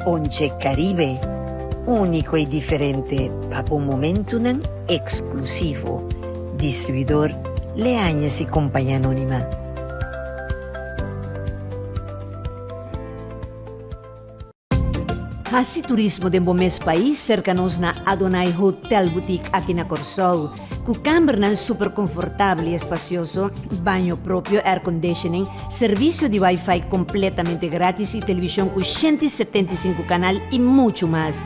Ponche Caribe, úniko i diferente pa bo momentunan eksklusivo. Distribuidor Leañez i Compañía Anónima. Hasi turismo den bo mes pais serka nos na Adonai Hotel Boutique aki na Kòrsou. Ku kambernan super konfortabel i espasioso, baño propio, airconditioning, servisio di wifi kompletamente gratis i televishon ku 175 kanal i muchu mas.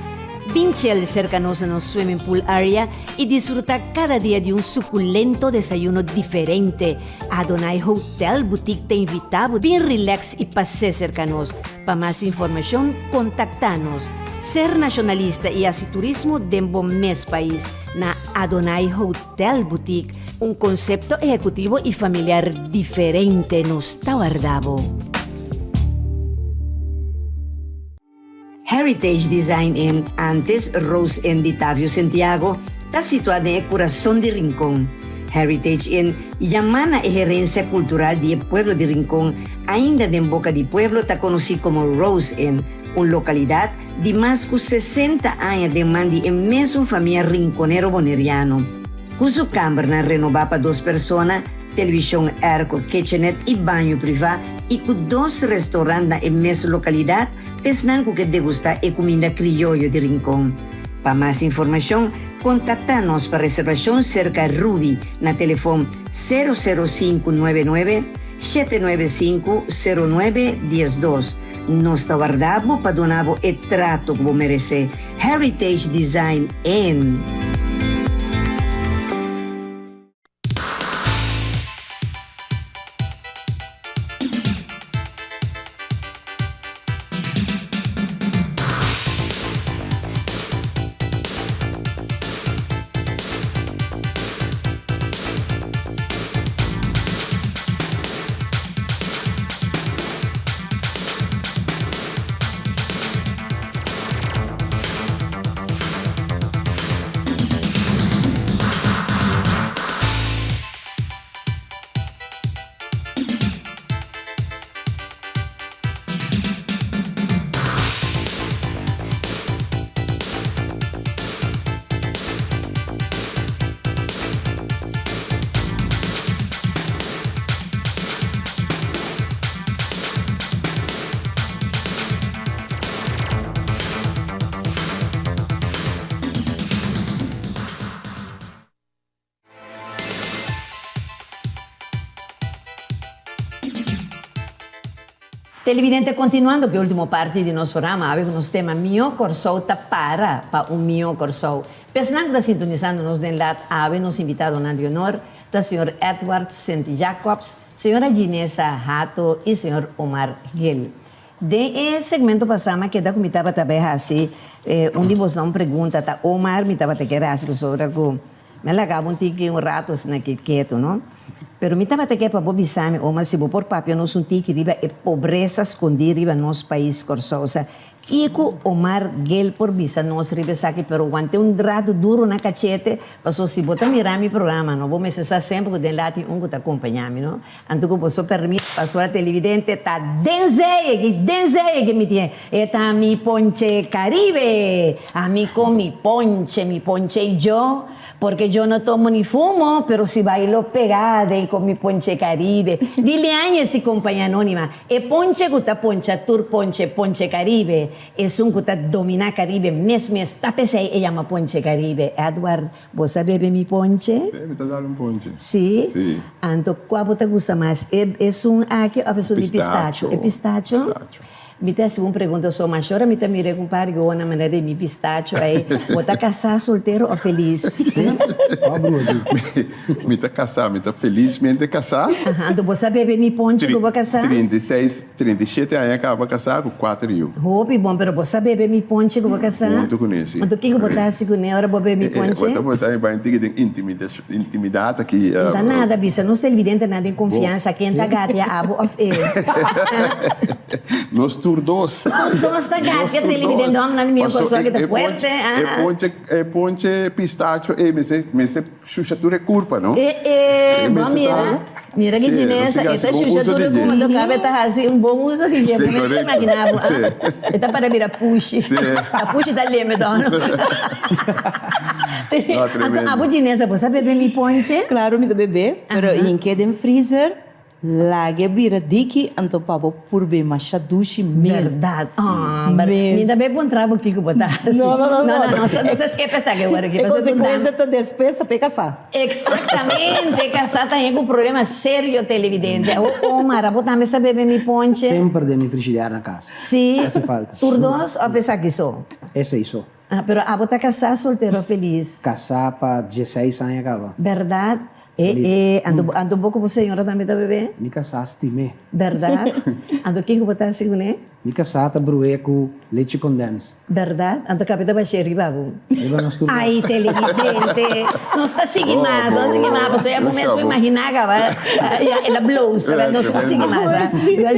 Bin chel serka nos na nos swimming pool area i disfruta kada dia di un sukulento desayuno diferente. Adonai Hotel Boutique ta invita bo bin relax i pas'é serka nos. Pa mas informashon kontaktá nos. Ser nashonalista i hasi turismo den bo mes pais na Adonai Hotel Boutique, un konsepto ehekutivo i familiar diferente nos ta warda bo. Heritage Design Inn, antes Rose Inn di Tavio Sentiago, ta situá den e kurason di Rincon. Heritage Inn yamá na e herensia kultural di e pueblo di Rincon, ainda den boka di pueblo ta konosí komo Rose Inn, un lokalidat di mas ku 60 aña den man di e mesun famia rinconero boneriano. Ku su kambernan renobá pa dos persona, televishon airco, kitchenet i baño privá i ku dos restaurant na e mesun lokalidat, Esnan ku ke degustá e kuminda krioyo di Rincon. Pa mas informashon, kontaktá nos pa reservashon serka Ruby na telefon sero sero sinku nuebe nuebe, shete nuebe sinku, sero nuebe, diesdos. Nos ta warda bo pa duna bo e trato ku bo meresé. Heritage Design Inn. Televidente continuando cu e ultimo parti di nos programa awe cu nos tema Mihó Kòrsou ta para pa un mihó Kòrsou. P'esnan cu ta sintonisando nos den lat awe nos invitadonan di honor ta señor Edward Sint Jacobs, señora Ginesa Hato y señor Omar Gil. Den e segmento pasá mi a keda ku mi tabata bai hasi un di bosnan un pregunta ta Omar mi tabata kier hasi pasobra ku mi a laga bo un tiki un rato asina aki ketu no pero mi tabata kier pa bo bisa mi Omar si bo por papia nos un tiki riba e pobresa skondí riba nos pais Kòrsou sa kiko Omar Gel por bisa nos riba esaki pero wante un rato duro na kachete pasobra si bo ta mira mi programa no bo mester sa semper ku den latin un ku ta kompaña mi no. Anto ku boso permit, pastora televidente, ta den zee ki den zee ki mi tin e ta mi ponche Caribe. Ami con mi ponche, mi ponche y yo, porque yo no tomo ni fumo, pero si bailo pegada y con mi ponche Caribe. Di Leañez y Compañía Anónima, e ponche ku ta poncha tur ponche, ponche Caribe, esun ku ta domina Caribe mes mes, ta p'esei e yama ponche Caribe. Edward. Bo sa bebe mi ponche? Sí, mi ta dal un ponche. Sí? Sí. Anto, kua bo ta gusta mas, e esun aki òf esun di pistacho? E pistacho? Pistacho. Mi ta hasi un pregunta so, mas ora mi ta mira ku un par gona manera di mi pistacho ei, bo ta kasá, soltero òf felis? Kua broer di? Mi ta kasá, mi ta felismente kasá. Aha, anto bo sa bebe mi ponche ku bo kasá? 36, 37 aña kaba kasá ku kuater yu. Hopi bon, pero bo sa bebe mi ponche ku bo kasá? Huntu kuné, si. Anto kiko bo ta hasi kuné ora bo bebe mi ponche? Bo ta bo ta bai tiki den intimidat aki. No ta nada bisa, nos televidentenan den konfiansa, ken ta gatia, abo òf e? Nos tur dos. Tur dos ta gatia televidente, hòmbernan di mi Kòrsou ke ta fuerte. E ponche, e ponche pistacho ei mester, mester Shusha tur e kurpa, no? E e, bo mira, mira ki Ginesa, e ta shusha tur e kurpa, anto kabe ta hasi un bon uso di dje, bo mester imagina bo, ah, e ta para bira pushi, ta pushi ta leme to, no? Anto abo Ginesa, bo sa bebe mi ponche? Claro mi ta bebe, pero hinke den freezer. Lag'e bira diki anto pa bo purbe masha dushi mes. Berdad ah pero mi ta bay puntra bo kiko bo ta hasi. No no no no no no nos a skip esaki awor aki. E consecuencia ta despues ta p'e casá. Exactamente casá ta hende cu problema serio televidente. Awor Omar abo tambe sa bebe mi ponche? Semper den mi frigidair na cas. Si? Haci falta. Tur dos of esaki so? Esey so. Ah pero abo ta casá soltero feliz? Casá pa dieseis aña caba. Berdad? E e anto anto bo ku bo señora tambe ta bebé? Mi kasá stim'é. Bèrdat? Anto kiko bo ta hasi kuné? Mi kasá ta bru'é ku lechi kondens. Bèrdat? Anto kabe ta bash'é riba bo? Riba nos tur. Ai televidente! Nos ta sigui mas, nos ta sigui mas, pasobra ya bo mes por imaginá kaba ya el a blow, nos por sigui mas.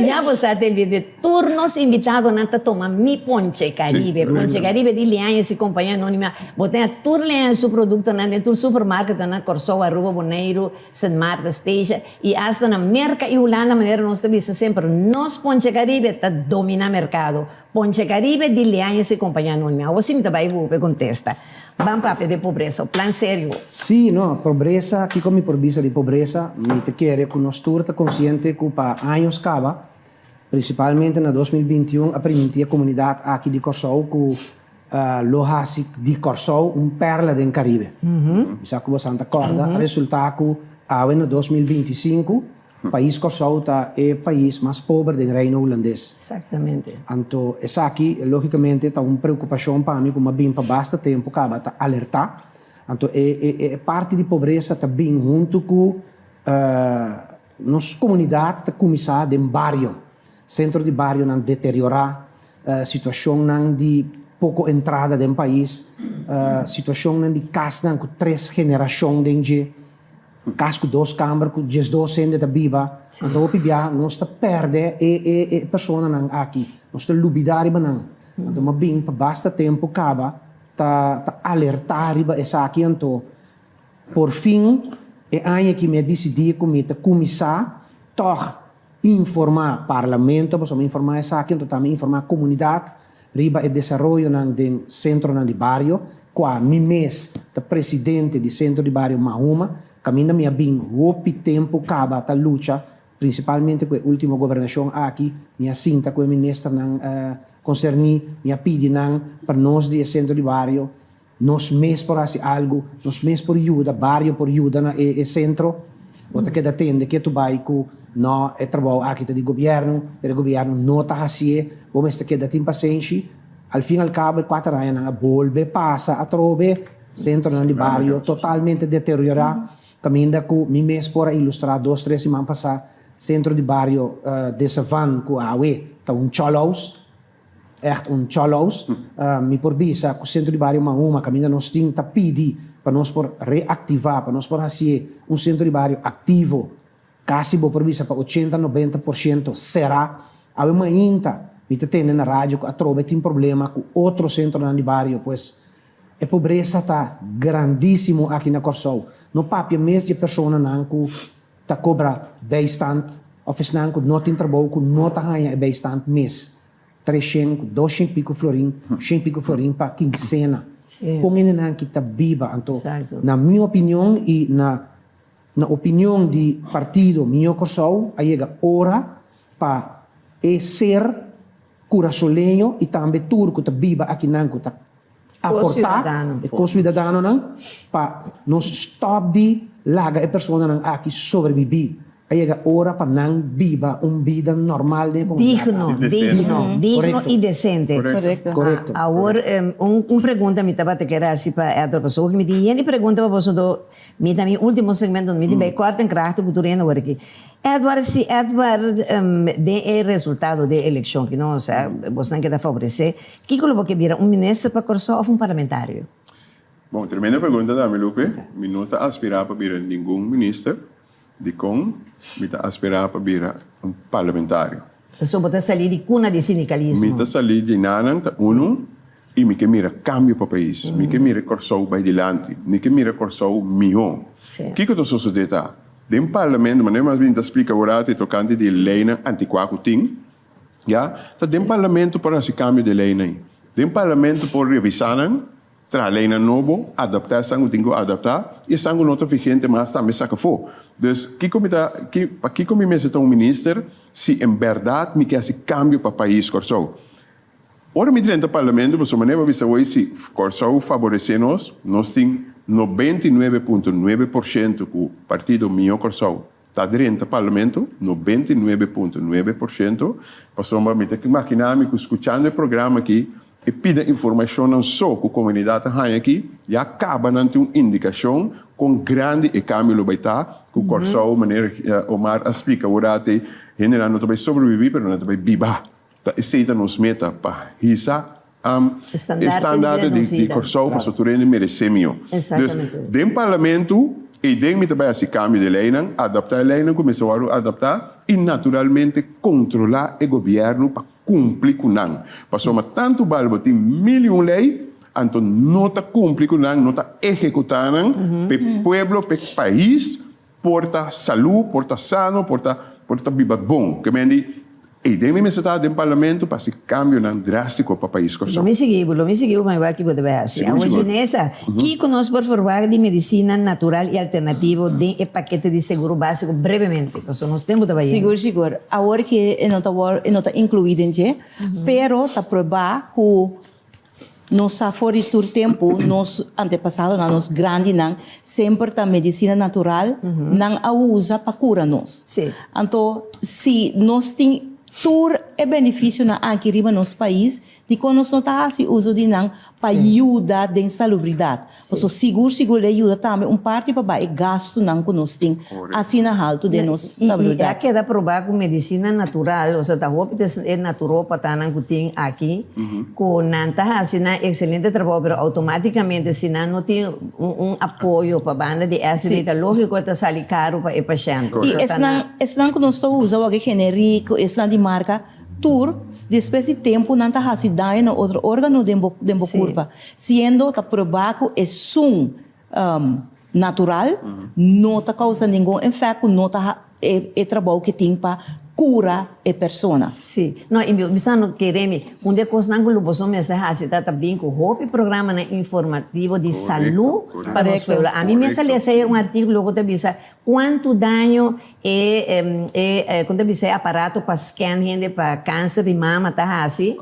Ya bo sa televidente. Tur nos invitadonan ta toma mi Ponche Caribe. Ponche Caribe di Leañez y Compañía Anónima. Bo tin a tur Leañez su productonan den tur supermarketnan na Kòrsou, Aruba, Boneiru, Sint Maarten, Statia y hasta na Merca y Hulanda manera nos ta bisa semper nos Ponche Caribe ta domina mercado. Ponche Caribe di Leañez y Compañía Anónima. Awor si mi ta bay bo p'e contesta. Ban papia di pobresa. Plan serio. Sí, no, pobresa, kiko mi por bisa di pobresa? Mi ta kere ku nos tur ta konsiente ku pa años kaba Prinsipalmente na 2021 a primintí e komunidat aki di Kòrsou ku lo hasi di Kòrsou un pèrla den Karibe. Mi sa ku bosan ta kòrda, a resultá ku awe na 2025 pais Kòrsou ta e pais mas pober den Reino Hulandes. Exactamente. Anto esaki lógikamente ta un preokupashon pa mi ku mi a bin pa basta tempu kaba ta alertá. Anto e e parti di pobresa ta bin huntu ku Nos komunidat ta kuminsá den bario. Sentro di barionan deteriorá, situashonnan di poko entrada den pais, situashonnan di kasnan ku tres generashon den dje, kas ku dos kamber ku diesdos hende ta biba. Anto hopi bia nos ta pèrdè e e personanan aki, nos ta lubidá riba nan. Anto mi a bin pa basta tempu kaba ta ta alertá riba esaki anto Por fin, e aña aki mi a disidí ku mi ta kuminsá tòg informá Parlamento, pasobra mi informá esaki anto tambe informá komunidat riba e desaroyonan den sentronan di bario, kua mi mes ta presidente di Sentro di Bario Mahuma, kaminda mi a bin hopi tempu kaba ta lucha, prinsipalmente ku e último gobernashon aki, mi a sinta ku e ministernan konserní, mi a pidi nan pa nos di e sentro di bario Nos mes por hasi algu, nos mes por yuda, bario por yuda na e e sentro. Bo ta keda tende ketu bai ku no e trabou aki ta di gobièrnu, pero e gobièrnu no ta hasié, bo mester keda tin pasenshi. Al fin al kabo e kuater añanan a bolbe pasa atrobe, sentronan di bario totalmente deteriorá, kaminda ku mi mes por a ilustrá dos tres siman pasá, sentro di bario De Savan ku awe ta un chòlhous, Ègt un chòlous. Mi por bisa ku Sentro di Bario Mahuma kaminda nos tin ta pidi pa nos por reaktivá, pa nos por hasié un sentro di bario aktivo. Kasi bo por bisa pa ochenta, nobenta por shento será. Awe mainta mi ta tende na radio ku atrobe tin problema ku otro sentronan di bario. Pues e pobresa ta grandísimo aki na Kòrsou. No papia mes di e personanan ku ta kobra bijstand òf esnan ku no tin trabou ku no ta haña e bijstand mes. Treshen ku doshen piku florin, shen piku florin pa kinsena. Kon hendenan ki ta biba? Anto, na mi opinion i na na opinion di partido Mihó Kòrsou a yega ora pa e ser kurasoleño i tambe tur ku ta biba akinan ku ta aportá e ko-suidadanonan pa nos stòp di laga e personanan aki sobrebibí. A yega ora pa nan biba un bida normal den e komunidat. Digno, digno, digno i desente. Korekto. Awor, un pregunta mi tabata kere hasi pa Edward, pasobra mi tin yen di pregunta pa boso do, mi ta mi ultimo segmento, mi tin bai kòrt en krachtig ku tur hende awor aki. Edward, si Edward den e resultado di e elekshon ki no, osea, bosnan keda favoresé, Kiko lo bo ke bira, un minister pa Kòrsou òf un parlamentario? Bon, tremendo pregunta tambe, Lupe. Mi no ta aspirá pa bira ningun minister. Dikon mi ta aspirá pa bira un parlamentario? Pasobra bo ta salí di kuna di sindikalismo. Mi ta salí di nanan ta unu i mi ke mira kambio pa pais. Mi ke mira Kòrsou bai dilanti. Mi ke mira Kòrsou mihó. Kiko ta sosodé ta, den parlamento, manera mas bin ta splika awor tokante di leinan antikuá ku tin, Ya, ta den parlamento por hasi cambio di leynan. Den parlamento por revisa nan, traha leynan nobo, adapta esnan cu tin cu adapta y esnan cu no ta vigente mas tambe saca afo. Dus, kico mi ta, pakico mi mester ta un minister si en berdad mi ke hasi cambio pa pais Corsou? Ora mi drenta parlamento, pasobra manera bo a bisa hoy, si Corsou faborece nos, nos tin 99.9 por ciento cu partido Mio Corsou Ta drenta Parlamento 99.9% pasobra mi ta imaginá mi ku skuchando e programa aki e pida informashonnan so ku komunidat ta haña aki ya kaba nan tin un indikashon kon grandi e kambio lo bai ta ku Kòrsou manera Omar a splika awor ate hendenan no ta bai sobrebibí pero nan ta bai biba ta esei ta nos meta pa hisa Estandarte di Kòrsou pasobra tur hende meresé mihó. Dus den parlamento eiden mi ta bai hasi kambio di leinan, adaptá e leinan ku mester wòrdu adaptá i naturalmente kontrolá e gobièrnu pa kumpli ku nan. Pasobra tantu bal bo tin mil i un lei anto no ta kumpli ku nan, no ta ehekutá nan pa e pueblo, pa e pais Por ta salú, por ta sano, por ta por ta biba bon. Ke men di, ey den mi mester ta den parlamento pa hasi kambionan drástiko pa pais Kòrsou. Lo mi sigui bo, lo mi sigui bo pa mi wak kiko ta bai hasi. Sigur, Awor sigur. Ginesa, kiko nos por ferwagt di medisina natural i alternativo den e pakete di seguro básiko brevemente? Pasobra nos tempu ta bai yendo. Sigur, sigur. Awor ke e no ta wòrdu, e no ta inkluí den dje, pero ta probá ku Nos sa for di tur tempu nos antepasadonan, nos grandinan, semper ta medisina natural nan a usa pa kura nos. Anto si nos tin tur e benefisionan aki riba nos pais, dikon nos no ta hasi uso di nan pa yuda den salubridat? Pasobra sigur sigur lo e yuda tambe un parti pa baha e gastunan ku nos tin asina haltu den nos salubridat. I a keda probá ku medisina natural, osea ta hopi ta e naturópatanan ku tin aki, ku nan ta hasi nan ekselente trabou, pero outomátikamente si nan no tin un apoyo pa banda di SB ta lógiko e ta sali karu pa e pashènt. I esnan esnan ku nos ta usa wak e generiko, esnan di marka, tur despues di tempu nan ta hasi daño na otro órgano den bo den bo kurpa. Siendo ta probá ku esun natural no ta kousa ningun efèkt ku no ta e trabou ke tin pa. kura e persona. Sí. No, i mi sa no kere mi. Un di e kosnan ku lo boso mester hasi ta ta bin ku hopi programanan informativo di salú pa nos pueblo. Ami mes a lesa ayer un artíkulo ku ta bisa kuantu daño e e kon ta bisa e aparato pa scan hende pa kanser di mama ta hasi.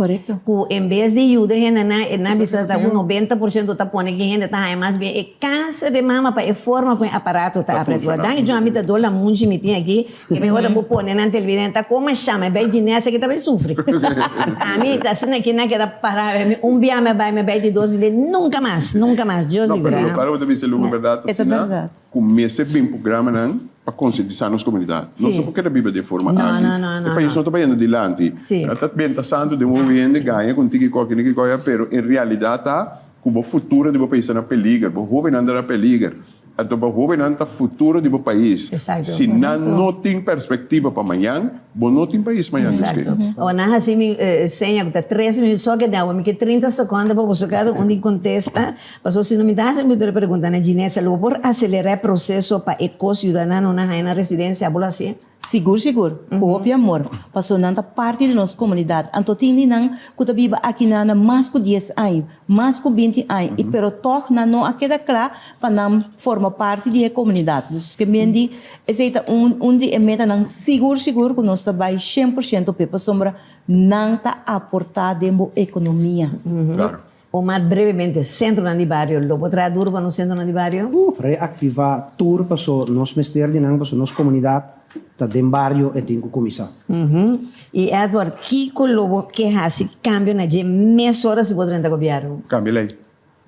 Ku en bes di yuda hendenan e nan bisa ta un 90% ta pone ku hende ta haña mas bien e kanser di mama pa e forma ku e aparato ta apretua. Danki John, ami ta dor lamunchi mi tin aki. E bai ora bo pone nan televidente ta koma shama e bai Ginesa ki ta bai sufri. Ami ta asina ki nan keda para mi un bia mi a bai mi a bai di dos mi di nunka mas nunka mas Dios No, pero libra. lokual bo ta bisa Lupe bèrdat E ta asina bèrdat. ku mester bin programanan pa konsientisá nos komunidat. Nos no por keda biba den forma No, aki. no, no, no, E pais no. no ta bayendo dilanti. Ta benta santu den un hende gaña ku un tiki koki niki koya pero en realidat ta ku bo futuro di bo pais ta na peliger, bo hóbennan ta na peliger. Anto bo hóbennan ta futuro di bo pais. Si nan no tin perspektiva pa mañan, bo no tin pais mañan, Dios ke. Exacto. Awor nan hasi mi seña ku ta tres minuut so keda awor mi ke trinta sekondo pa boso kada un di kontesta, pasobra si no mi ta hasi mi tur e preguntanan. Ginesa, lo bo por aselerá e proseso pa e kos yudadanonan haña nan residensia? Abo lo hasié? Sigur sigur, ku hopi amor, paso nan ta parti di nos komunidat. Anto tin di nan ku ta biba aki na na mas ku dies aña, mas ku binti aña, i pero tòg nan no a keda kla pa nan forma parti di e komunidat. Dus ke men di esei ta un un di e metanan sigur sigur ku nos ta bai shen por shento p'e, pasobra nan ta aportá den bo ekonomia. Klaro. Omar, brevemente, sentronan di bario, lo bo traha duro pa nos sentronan di bario? Uf, reactiva tur paso nos mester di nan paso nos comunidad ta den bario e tin cu cuminsa. Y Edward, kico lo bo ke haci cambio na dje mesora si bo drenta gobierno? Cambia ley.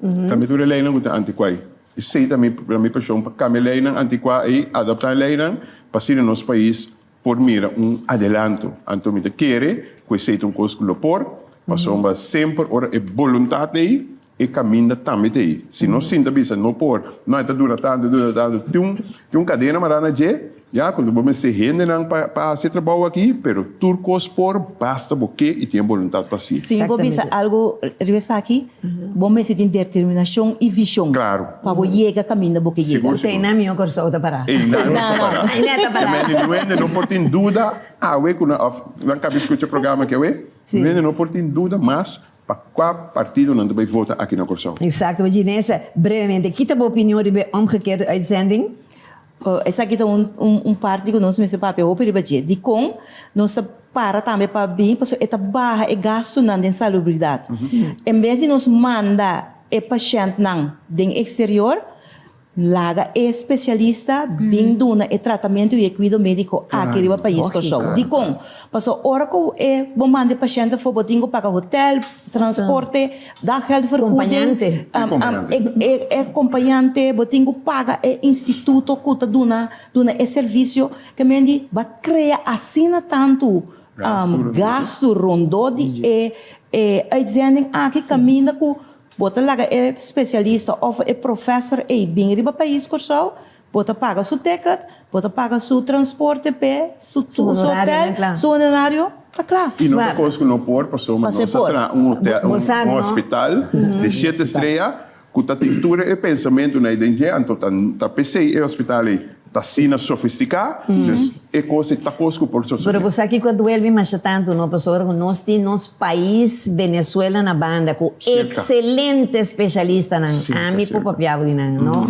Cambia tur e leynan cu ta anticua ey. Esey ta mi mi pasion pa cambia leynan anticua ey, adapta e leynan pa asina nos pais por mira un adelanto. Anto mi ta kere ku esei ta un kos ku lo por, pasobra semper ora e boluntat ei, e kaminda tambe ta ei. Si nos sinta bisa no por, no e ta dura tantu, e dura tantu, tin un tin un kadena mará na dje, ya, ku bo mester hendenan pa pa hasi e trabou aki, pero tur kos por, basta bo ke i tin e boluntat pa hasi. Si bo bisa algu riba esaki, bo mester tin determinashon i vishon pa bo yega kaminda bo ke yega. Sigur, sigur. Te na mihó Kòrsou ta pará. Ei na nos ta pará. Ei na ta pará. Meni nuende no por tin duda awe ku nan òf nan kabi skucha programa aki awe, nuende no por tin duda mas pa kua partido nan ta bai vota aki na Kòrsou. Eksakto. Ginesa, brevemente, ki ta bo opinion riba e omgekeerde uitzending? Esaki ta un un parti ku nos mester papia hopi riba dje. Dikon nos ta para tambe pa bin? Pasobra e ta baha e gastunan den salubridat. En bes di nos manda e pashèntnan den eksterior, laga e spesialista bin duna e tratamentu i e kuido médiko aki riba pais Kòrsou. Dikon? Pasobra ora ku e bo manda e pashènt afó bo tin ku paga hotèl, transporte, Daggeldvergoeding, e acompañante, bo tin cu paga e instituto cu ta duna duna e servicio, ke men di ba crea asina tanto gasto rondó di e e uitzending aki caminda cu bo ta laga e specialista of e professor ey bin riba pais Corsou, bo ta paga su ticket, bo ta paga su transporte p'e, su su hotel, su honorario, ta kla. I no ta kos ku no por, pasobra nos a traha un hotel, un hospital di shete strea ku ta tin tur e pensamentunan ei den dje, anto ta ta p'esei e hospital ei ta asina sofistiká, dus e kos ei ta kos ku por sosodé. Pero bo sa kiko a duel mi masha tantu no, pasobra ku nos tin nos pais Venezuela na banda ku ekselente spesialistanan, ami por papia bo di nan no.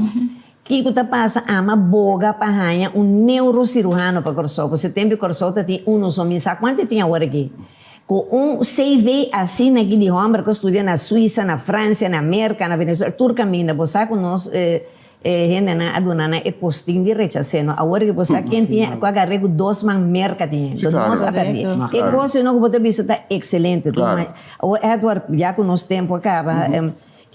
Kiko ta pasa ama boga pa haña un neurociruhano pa Kòrsou? Pasobra tempu i Kòrsou ta tin unu so, mi sa kuantu e tin awor aki. Ku un CV asina aki di hòmber ku a studia na Suisa, na Fransia, na Merka, na Venezuela, tur kaminda. Bo sa ku nos hendenan a duna nan e postin di rechas'é no. Awor aki bo sa ken tin ku a gar'é ku dos man Merka tin. Enton nos a pèrdí. E kos no ku bo ta bisa ta ekselente. Awor Edward, ya ku nos tempu a kaba.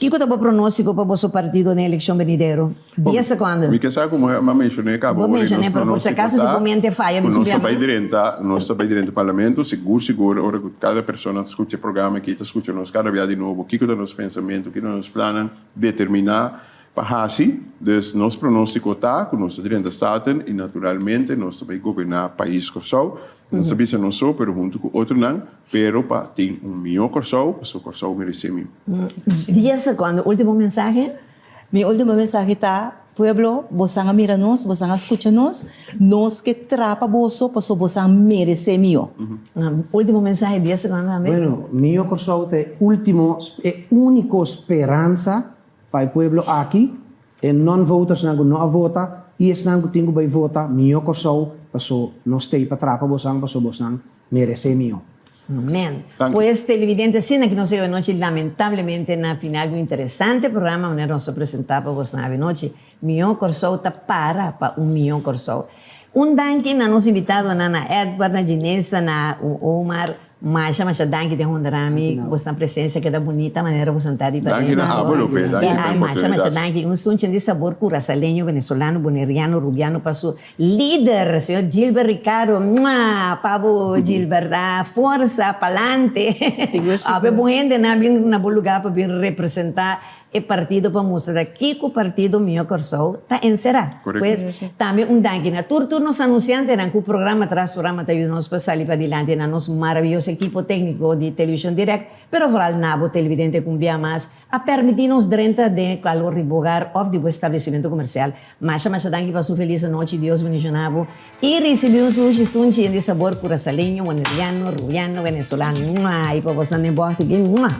Kiko ta bo pronóstiko pa boso partido den elekshon benidero? Dies sekondo. Mi ke sa ku mi a menshoné kaba Bo ora i nos menshoné, pero por si pronóstiko akaso si ta bo mente faya ku mi nos ta subi bai ama. drenta, nos ta bai drenta parlamento sigur sigur ora ku kada persona ta skucha e programa aki ta skucha nos kada bia di nobo kiko ta nos pensamentu, kiko ta nos plannan determiná pa hasi. Dus nos pronóstiko ta ku nos ta drenta Staten i naturalmente nos ta bai goberná pais Kòrsou. Nos ta bisa nos so pero huntu ku otronan. Pero pa tin un mihó Kòrsou, pasobra Kòrsou meresé mihó. Dies sekondo, último mensahe? Mi último mensahe ta. Pueblo, bosan a mira nos, bosan a skucha nos, nos ke trapa boso paso bosan meresé mihó. Último mensahe dies sekondo tambe. Bueno, Mihó Kòrsou ta e último, e úniko speransa pa e pueblo aki, e non-votersnan ku no a vota i esnan ku tin ku bai vota, Mihó Kòrsou paso nos t'ei pa trapa bosan paso bosnan meresé mihó. Amen. Danki. Pues televidente asina ki nos a yega anochi lamentablemente na final di un interesante programa manera nos a presenta pa bosnan avenochi. Mihó Kòrsou ta para pa un mihó Kòrsou. Un danki na nos invitadonan na Edward, na Ginesa, na Omar. Masha masha danki den honra mi ku bosnan presensia keda bunita manera bosan ta riba Danki na abo Lupe, danki pa e Masha masha oportunidat. danki. Un sunchi di sabor kurasaleño, venezolano, boneriano, rubiano pa su Lider, señor Gilbert Ricardo, mua! Pa bo Gilbert, ah, forsa, palante. Sigur, sigur. Awe bo hendenan bin na bo lugar pa bin representa e partido pa mustra ta kiko partido Mihó Kòrsou ta enserá. Korekto. Pues, tambe un danki na tur tur nos anunsiantenan ku programa tras programa ta yuda nos pa sali padilanti na nos maraviyoso ekipo tékniko di Televishon Dirèkt, pero vooral na bo televidente ku un bia mas a permití nos drenta den e kalor di bo hogar òf di bo establesimentu komersial. Masha masha danki pa su felis anochi, Dios bendishoná bo i risibí un sushi sunchi yen di sabor kurasaleño, boneriano, rubiano, venezolano. Mua! I pa bosnan den bòkti aki, mua!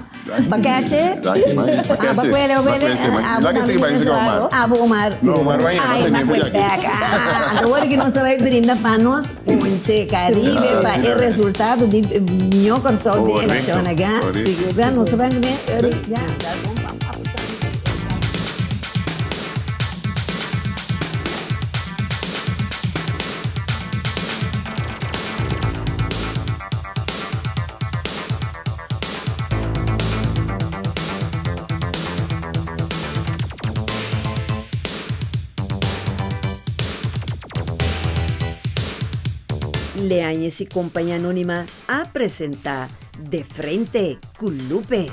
Bakeche? Danki, danki. Bakeche. Ah, bakuele, bakuele. Bakuele, Ah, Laga sigui bai, sigui Omar. Abo Omar. No, Omar bai, no Ai, tenemos bakuele aquí. bek. Ah, anto ora ki nos ta bai brinda pa nos Ponche Caribe pa e resultado di Mihó Kòrsou di elekshon aga. Ya nos ta bai kuné. Ya. Leañez y Compañía Anónima a presenta De Frente cu Lupe.